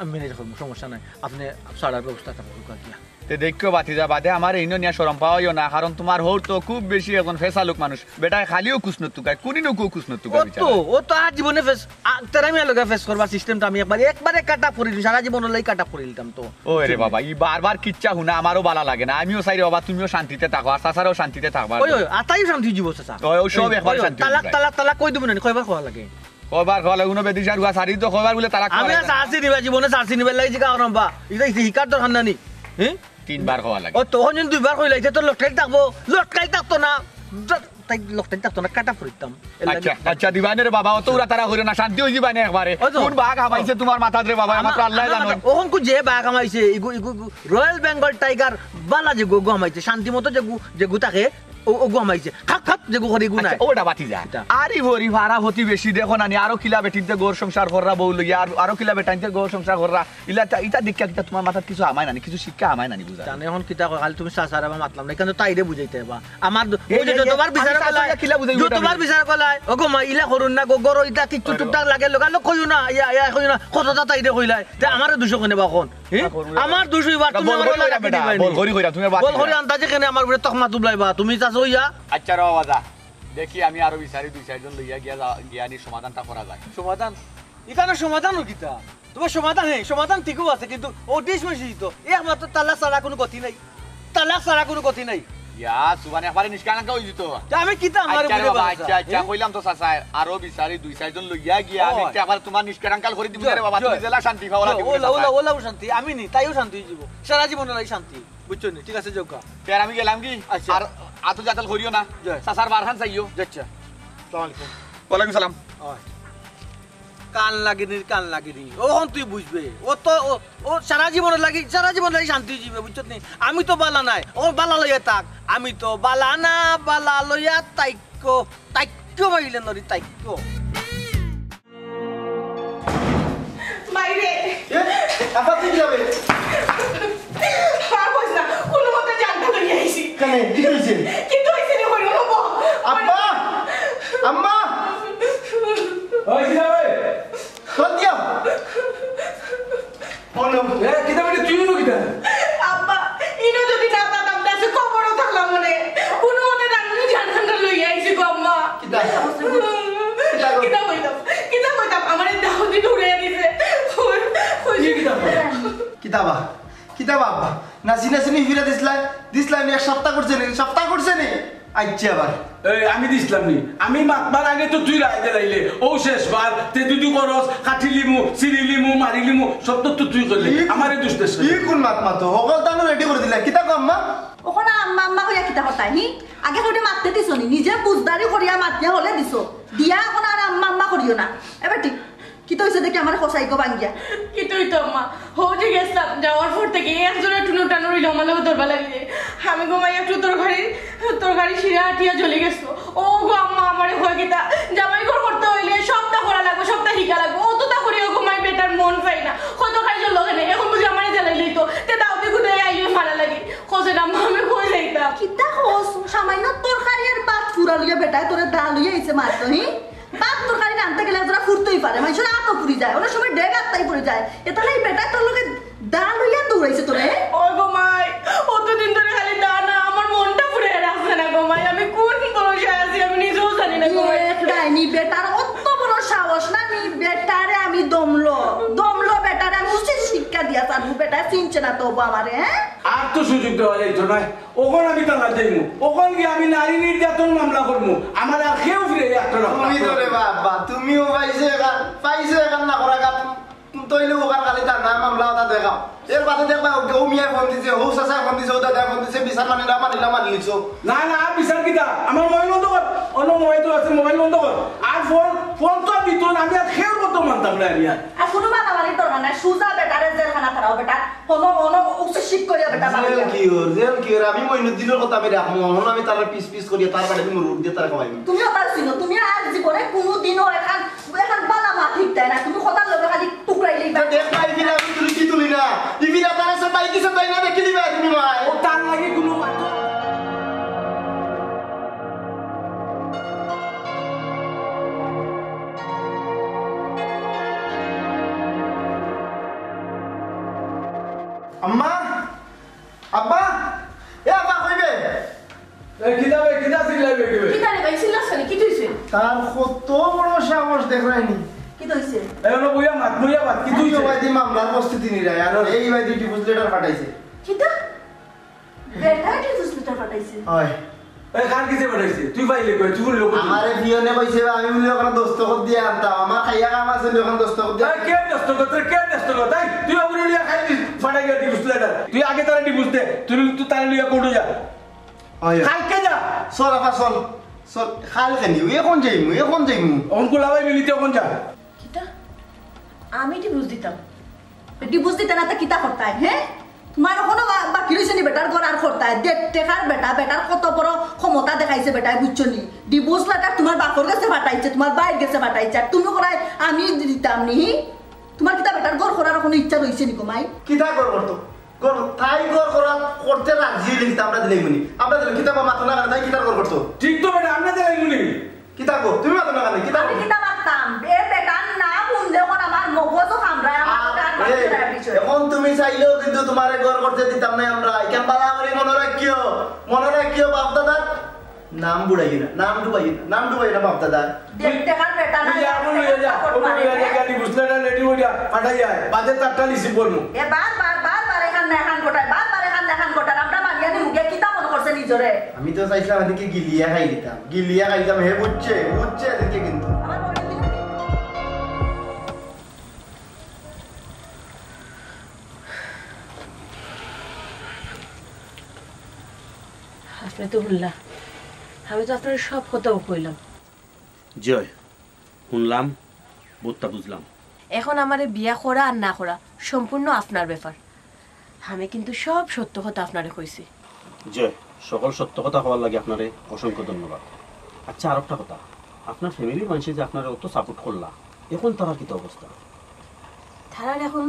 আমি ম্যানেজ করমু, সমস্যা নাই। আপনে ছাড়ার ব্যবস্থা থাকবো, কিয়া? তে দেখো ভাতিজা, বাদে আমার ইনো নিয়া শরম পাওয়াইও না, কারণ তোমার হৌর তো খুব বেশি এখন ফেসা লোক মানুষ। বেটায় খালিও কুছ নতুকায়, কুনিনো কেউ কুছ নতুকায় ও তো, বিচারা। ও তো আর জীবনে ফেস, আ, তেরা মিয়া লগে ফেস করবার সিস্টেমটা আমি একবারে কাট আপ করি দিই, সারা জীবন লাগি কাট আপ করি দিতাম তো। ও রে বাবা, ই বারবার কিচ্ছা হুনা আমারও বালা লাগে না। আমিও চাই রে বাবা, তুমিও শান্তিতে থাকো, আর চাচারাও শান্তিতে থাকবা। ওই, ওই, আতাইও শান্তি জীবো চাচা। ওই, ওই সব ওই, একবার ওই, শান্তি তালাক, হইবে। তালাক, তালাক কই দিবো না, কয়বার কওয়া লাগে? কয়বার কওয়া লাগে? উনো বেদিশার হুয়া সারি তো কয়বার বুলে তালাক কওয়া আমি আর লাগে? চাচি নিবা জীবনে চাচি নিবার লাগি জিকা আরম্বা। ইটা, ইটা হিকার দরকার না নি? হ্যাঁ? তিনবার কওয়া লাগে। ও তখন যদি দুইবার কইলা, ইটা তো লটকাই থাকবো, লটকাই থাকতো না। তাই লকটাই থাকতো না, কাটা ফুরিতাম। এর লাগি আচ্ছা, আচ্ছা, দিবানে রে বাবা, অত উড়া তারা করিও না, শান্তি হই দিবানে একবারে। ওই তো। কোন বাঘ হামাইছে তোমার মাথাত রে বাবা, আমার তো আল্লাহ জানো। ওখান কো যে বাঘ হামাইছে, ইগু, ইগু, ইগু, রয়্যাল বেঙ্গল টাইগার বালা যেগু, ওগু হামাইছে, শান্তি মতো যেগু, যেগু থাকে, ও, ওগু হামাইছে। খাপ, খাপ, যেগু করে, ইগু আচ্ছা, নাই। ওটা বাতি যা। এটা। আরি ভরি ভাড়া হতি বেশি দেখো না নি, আরো কিলা বেটিনতে ঘর সংসার কররা বউ লইয়া, আর, আরো কিলা বেটাইনতে ঘর সংসার কররা। ইলা তা, ইতা দেখিয়া কিতা তোমার মাথাত কিছু হামায় না নি, কিছু শিক্ষা হামায় না নি বুঝা? জানে এখন কিতা কয়, খালি তুমি চাচারে বা মাতলাম না, এখান তো তাইরে বুঝাইতে বা। আমার দ-, এই, ওই যে এই, যতবার এই, বিচার আমি কলাই, চাচা কিলা বুঝাইবো যতবার এটা? বিচার কলাই, ওগো মা, ইলা করুন না, গো, গরো ইতা কিচ্ছু আরে টুকটাক লাগে, লগা লগ কইও না, ইয়া, ইয়া কইও না, কতটা তাইরে কইলাই, তে আমারে দুষো কেনে বা এখন? হে? না, করুন না। আমার দুষ হইবার না, তুমি বল আমারে করি লাগা কইরা বেটা, দিবাই নি। বল করি কইরা, তুমি আর বাদ বল দিবা। করি আন্তাজে কেনে আমার উপরে তকমা তুবলাই বা, তুমি চাচা হইয়া? আচ্ছা, রে বাবা, যা। দেখি আমি আরো বিচারি দুই চারজন লইয়া গিয়া যা-, গিয়া নি সমাধানটা করা যায়। সমাধান? এখানে সমাধান ও কিতা? তোমার সমাধান, হ্যাঁ, সমাধান ঠিকও আছে, কিন্তু ও ডিশ মেশিন তো, একমাত্র তালাক ছাড়া কোনো গতি নাই। তালাক ছাড়া কোনো গতি নাই। ইয়া, সুবান একবারে নিষ্কারাঙ্কা হই দিত। তা আমি কিতা আমার আচ্ছা রে উপরে বাবা, বাচ্চা, আচ্ছা, আচ্ছা, হ্যাঁ? কইলাম তো চাচা, আরো বিচারি দুই চারজন লইয়া গিয়া আমি ও। একটা একবার তোমার নিষ্কারাঙ্কাল করে দিমু রে বাবা, তুমি জেলা শান্তি পাওয়া লাগবে ওলা, ওলা, চাচা। ওলাও শান্তি, আমি নি, তাইও শান্তি হই যাব। সারা জীবন ওলাই শান্তি, বুঝছো নি? ঠিক আছে, যাও গা। তে আর আমি গেলাম কি? আচ্ছা। আর আতো জাতাল করিও না। জয়। চাচার বারখান চাইও। আচ্ছা। আসসালামু আলাইকুম। ওয়ালাইকুম সালাম। ওই। কান লাগেনি, কান লাগেনি। অখন তুই বুঝবে। ও তো, ও, ও সারা জীবনর লাগি, সারা জীবনর লাগি শান্তি অইযিবে, বুঝছত নি? আমি তো বালা নায়, ও বালা লইয়া থাক। আমি তো বালা না, বালা লইয়া তাইক্য, তাইক্য মাইলে নরি, তাইক্য। মাইরে। এ, আপা, তুই যাবে? আর কইস না, কোনো মতে জানটা লইয়া আইছি। কেনে? কিতা অইছে? কিতা অইছে রে, কই হলো বল? আব্বা! আম্মা! ওই, কিতা রে? সত্যি? অনু। এ, কিতা বেটি, তুই এনো কিতা? আব্বা, ইনো যদি না থাকতাম, দেশে কবরও থাকলাম মনে। কোনো মতে জানটা লইয়া আইছি গো আম্মা। কিতা? কিতা গো? কিতা কইতাম? কিতা কইতাম? আমারে দাও দি দৌড়ে দিছে। কই, কই? কি কিতা কইতাম? কিতা বা? কিতা বা আব্বা? নাচি নাচি নি ফিরা দিছলা? দিছলা নি, এক সপ্তাহ করছে নি? সপ্তাহ করছে নি? আইছে আবার। এই, আমি দিছলাম নি? আমি মাতবার আগে তো তুই রায় দিলাইলে। ও শেষবার, তে দুদু করস, কাটিলিমু, ছিড়িলিমু, মারিলিমু, সব তো তুই করলি। ই আমারে দুষ দেস। ই কোন মাত মাতো? হকলতা নু রেডি করি দিলা। কিতা কও আম্মা? অখন আম্মা আম্মা কইয়া কিতা কথা, হি? আগে কইতে মাততে দিছো নি? নিজে বুঝদারি করিয়া মাতিয়া হলে দিছো। দিয়া অখন আর আম্মা আম্মা করিও না। এবার ঠিক। কিতা অইছে দেখি আমারে কও চাইগো ভাঙ্গিয়া। কিতা অইতো আম্মা? হউ যে গেছলাম, যাওয়ার পর থাকি একজনে একটু নোটানো রইল, আমার লগে ধরবা লাগিলে। আমি ঘুমাই একটু তরকারি, তরকারি শিরা আটিয়া জ্বলি গেছো। ও গো আম্মা, আমারে কয় কিতা, জামাই ঘর করতে অইলে সবটা করা লাগবো, সবটা হিকা লাগবো। অততা করিও ঘুমাই বেটার মন পাই না। কত খাই জ্বললো কেনে? অখন বুঝি আমারে জ্বালাই লইতো। তে দাও দি গুদে আইও মারা লাগি। কইছে না, আম্মা, আমি কই যাইতাম? কিতা কস? সামান্য তরকারি আর ভাত ফুরা লইয়া বেটায় তোরে দা লইয়া আইছে মারতো, হি? ভাত তরকারি রানতে গেলে যারা ফুরতেই পারে, মানুষের আতো ফুরি যায়, অনেক সময় ডেগ আত্মাই ফুরি যায়। এটা এই বেটায় তোর লগে দা লইয়া দৌড়াইছে তোরে? ওই গো মাই, অতদিন ধরে খালি দা না, আমার মনটা ফুরে রাখছে না গো মাই। আমি কোন ভরসায় আছি, আমি নিজেও জানি না গো মাই। এক ডাইনি বেটার অত বড় সাহস না নি, বেটারে আমি দমলো, দমলো বেটারে আমি উচিত শিক্ষা দিয়া ছাড়বো, বেটায় চিনছে না তবু আমারে, হ্যাঁ? আর তো সুযোগ দেওয়া যাইতো নায়। অখন আমি থানাত যাইমু, অখন গিয়া আমি নারী নির্যাতন মামলা করমু, আমার আর কেউ ফিরে আটক রাখতো না। তুমি তো রে বাবা, তুমিও পাইছো এখান, পাইছো এখান না করা কাম। তইলে ওখান খালি তার নাম মামলা ওটা দেখাও। এর বাদে দেখবা, ও মিয়ায় ফোন দিছে, ও চাচায় ফোন দিছে, ও দাদায় ফোন দিছে, বিচার মানিলা, মানিলা, মানি লিছো। না, না, আর বিচার কিতা? আমার মোবাইল বন্ধ কর। অন্য মোবাইল তো আছে, মোবাইল বন্ধ কর। আর ফোন, ফোন তো আর দিত না, আমি আর কেউর কথা মানতাম না আমি আর। আর কোনো মারামারির দরকার নাই, সুজা বেটারে জেলখানা তারাও বেটা। হনো, হনো, উচিত শিক করিয়া বেটা জেল মারিয়া। কি ওর, জেল কি ওর? আমি মইনুদ্দিনর কথা আমি রাখমু, হনো আমি তারে পিস পিস করিয়া তার বাড়িত মুরুখ দিয়া তারে খাওয়াইমু। তুমি ওটা ছিল, তুমি আর জীবনে কোনোদিনও এখান, এখান বালা মা ঠিক দেয় না, তুমি কথার লগে খালি টুকরাইলেই বা। দেখ ভাই, ইবিরা আমি তুলি কি তুলি না, ইবিরা তারে সাতাই কি সাতাই না দেখি দিবা তুমি ভাই। ও তার লাগি কোনো মাত্র আম্মা, আব্বা, এ আব্বা, কইবে? এ, কিতা বে, কিতা চিল্লাইবে, কিবে? কিতা রে ভাই, চিল্লাস কেনে? কিতা অইছে? তার কত বড় সাহস দেখরায়নি। কিতা অইছে? এ, অনো বইয়া মাত, বইয়া মাত, কিতা অইছে? ওই দি মামলার প্রস্তুতি নিরায়, আর এই ভাই দি divorce letter পাঠাইছে। কিতা? বেটায় divorce letter পাঠাইছে? হয়। এ, কার গেছে পাঠাইছে? তুই পাইলে কই? তুই বললে কই? আমারে পিয়নে কইছে বা, আমি বলি ওখানে দস্তখত দিয়া আনতাম। আমার খাইয়া কাম আছে নি ওখানে দস্তখত দিয়া? এ, কে দস্তখত? তোর কে দস্তখত? এই, তুই ওগুলো নিয়ে খাই দিস, পাঠাই গিয়া divorce letter। তুই আগে তারে divorce দে, তুই, তুই তারে লইয়া কোর্টে যা। হয়। কালকে যা। চল, আপা, চল। চল, কালকে নি? এখন যাইমু, এখন যাইমু। অখন কুলাবাই মিলিতে এখন যা। কিতা? আমি divorce দিতাম? Divorce দিতে না তো কিতা করতায়, হ্যাঁ? তোমার অখনো বা-, বাকি রইছে নি বেটার ঘর আর করতায়? দেড় টেকার বেটা, বেটার কত বড় ক্ষমতা দেখাইছে বেটায়, বুঝছো নি? Divorce letter তোমার বাপর গেছে পাঠাইছে, তোমার ভাইর গেছে পাঠাইছে, আর তুমি করায় আমি দিতাম নি? তোমার কিতা বেটার ঘর করার অখনো ইচ্ছা রইছে নি গো মাই? কিতা ঘর করতো? ঘর, তাই ঘর করা, করতে রাজি অইলে কিতা আমরা দিলাইমু নি? আমরা দিলে কিতা বা মাতো না কেনে, তাই কিতার ঘর করতো? ঠিক তো বেটা, আমরা দিলাইমু নি। কিতা গো? তুমি মাতো না কেনে? কিতা আমি গো? কিতা মাততাম? এ বেটার নাম হুনলে অখন আমার মগজও কামড়ায়, আমার আর, আর এ, মাথা খারাপ বিষয়। অখন তুমি চাইলেও কিন্তু তোমারে ঘর করতে দিতাম না আমরা। ইখান বালা করি মনো রাখিও, মনো রাখিও বাপ দাদার নাম বুড়াইও না, নাম ডুবাইও না, নাম ডুবাইও না বাপ দাদার। দেড় টেকার বেটা না, তুই যা, অখন লইয়া যা, অখন লইয়া যা, গাড়ি বুঝলে না, ready হইয়া, পাঠাই আয়, বাদে তারটা receive করমু। এ বার, বার, বার, বার এখান না এখান ঘটায়, বার, বার এখান না এখান ঘটায়, আমরা মানিয়া নিমু, হে কিতা মনো করছে নিজরে? আমি তো চাইছিলাম এদিকে গিলিয়া খাই দিতাম। গিলিয়া খাইতাম, হে বুঝছে, বুঝছে এদিকে কিন্তু। আমার মনে হয় আপনি তো হুনলা, আমি তো আপনারে সব কথাও কইলাম। জি অয়, হুনলাম, বুঝতা বুঝলাম। এখন আমারে বিয়া করা আর না করা সম্পূর্ণ আপনার ব্যাপার। আমি কিন্তু সব সত্য কথা আপনারে কইছি। জি অয়, সকল সত্য কথা কওয়ার লাগি আপনারে অসংখ্য ধন্যবাদ। আচ্ছা, আর একটা কথা, আপনার ফ্যামিলির মানুষে যে আপনারে অত সাপোর্ট করলা, এখন তারার কিতা অবস্থা? তারার এখন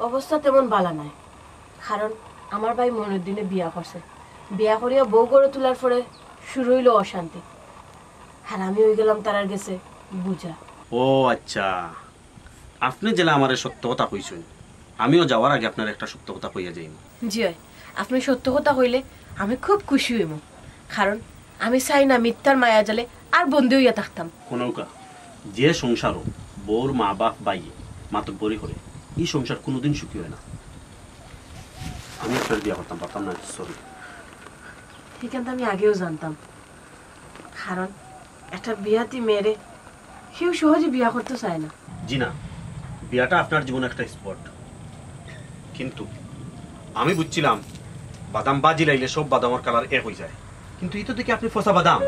অবস্থা তেমন বালা নাই, কারণ আমার ভাই মইনুদ্দিনে বিয়া করছে। বিয়া করিয়া বউ ঘরো তুলার পরে শুরু অইলো অশান্তি, আর আমি অই গেলাম তারার গেছে বুঝা। ও আচ্ছা, আপনে যেলা আমারে সত্য কথা কইছইন, আমিও যাওয়ার আগে আপনারে একটা সত্য কথা কইয়া যাইমু। জি অয়, আপনে সত্য কথা কইলে আমি খুব খুশি অইমু, কারণ আমি চাই না মিথ্যার মায়া জালে আর বন্দি অইয়া থাকতাম। হুনউক্কা, যে সংসারো বউর মা বাপ ভাইয়ে মাতব্বরি করে, ই সংসার কুনুদিন সুখী অয় না। আমি আপনারে বিয়া করতাম পারতাম না, সরি। ইখান তো আমি আগেও জানতাম, কারণ একটা বিয়াতি মেয়েরে কেউ সহজে বিয়া করতো চায় না। জি না, বিয়াটা আপনার জীবনে একটা স্পট, কিন্তু আমি বুঝছিলাম বাদাম ভাজি লাইলে সব বাদামর কালার এক অইযায়, কিন্তু ই তো দেখি আপনে পচা বাদাম।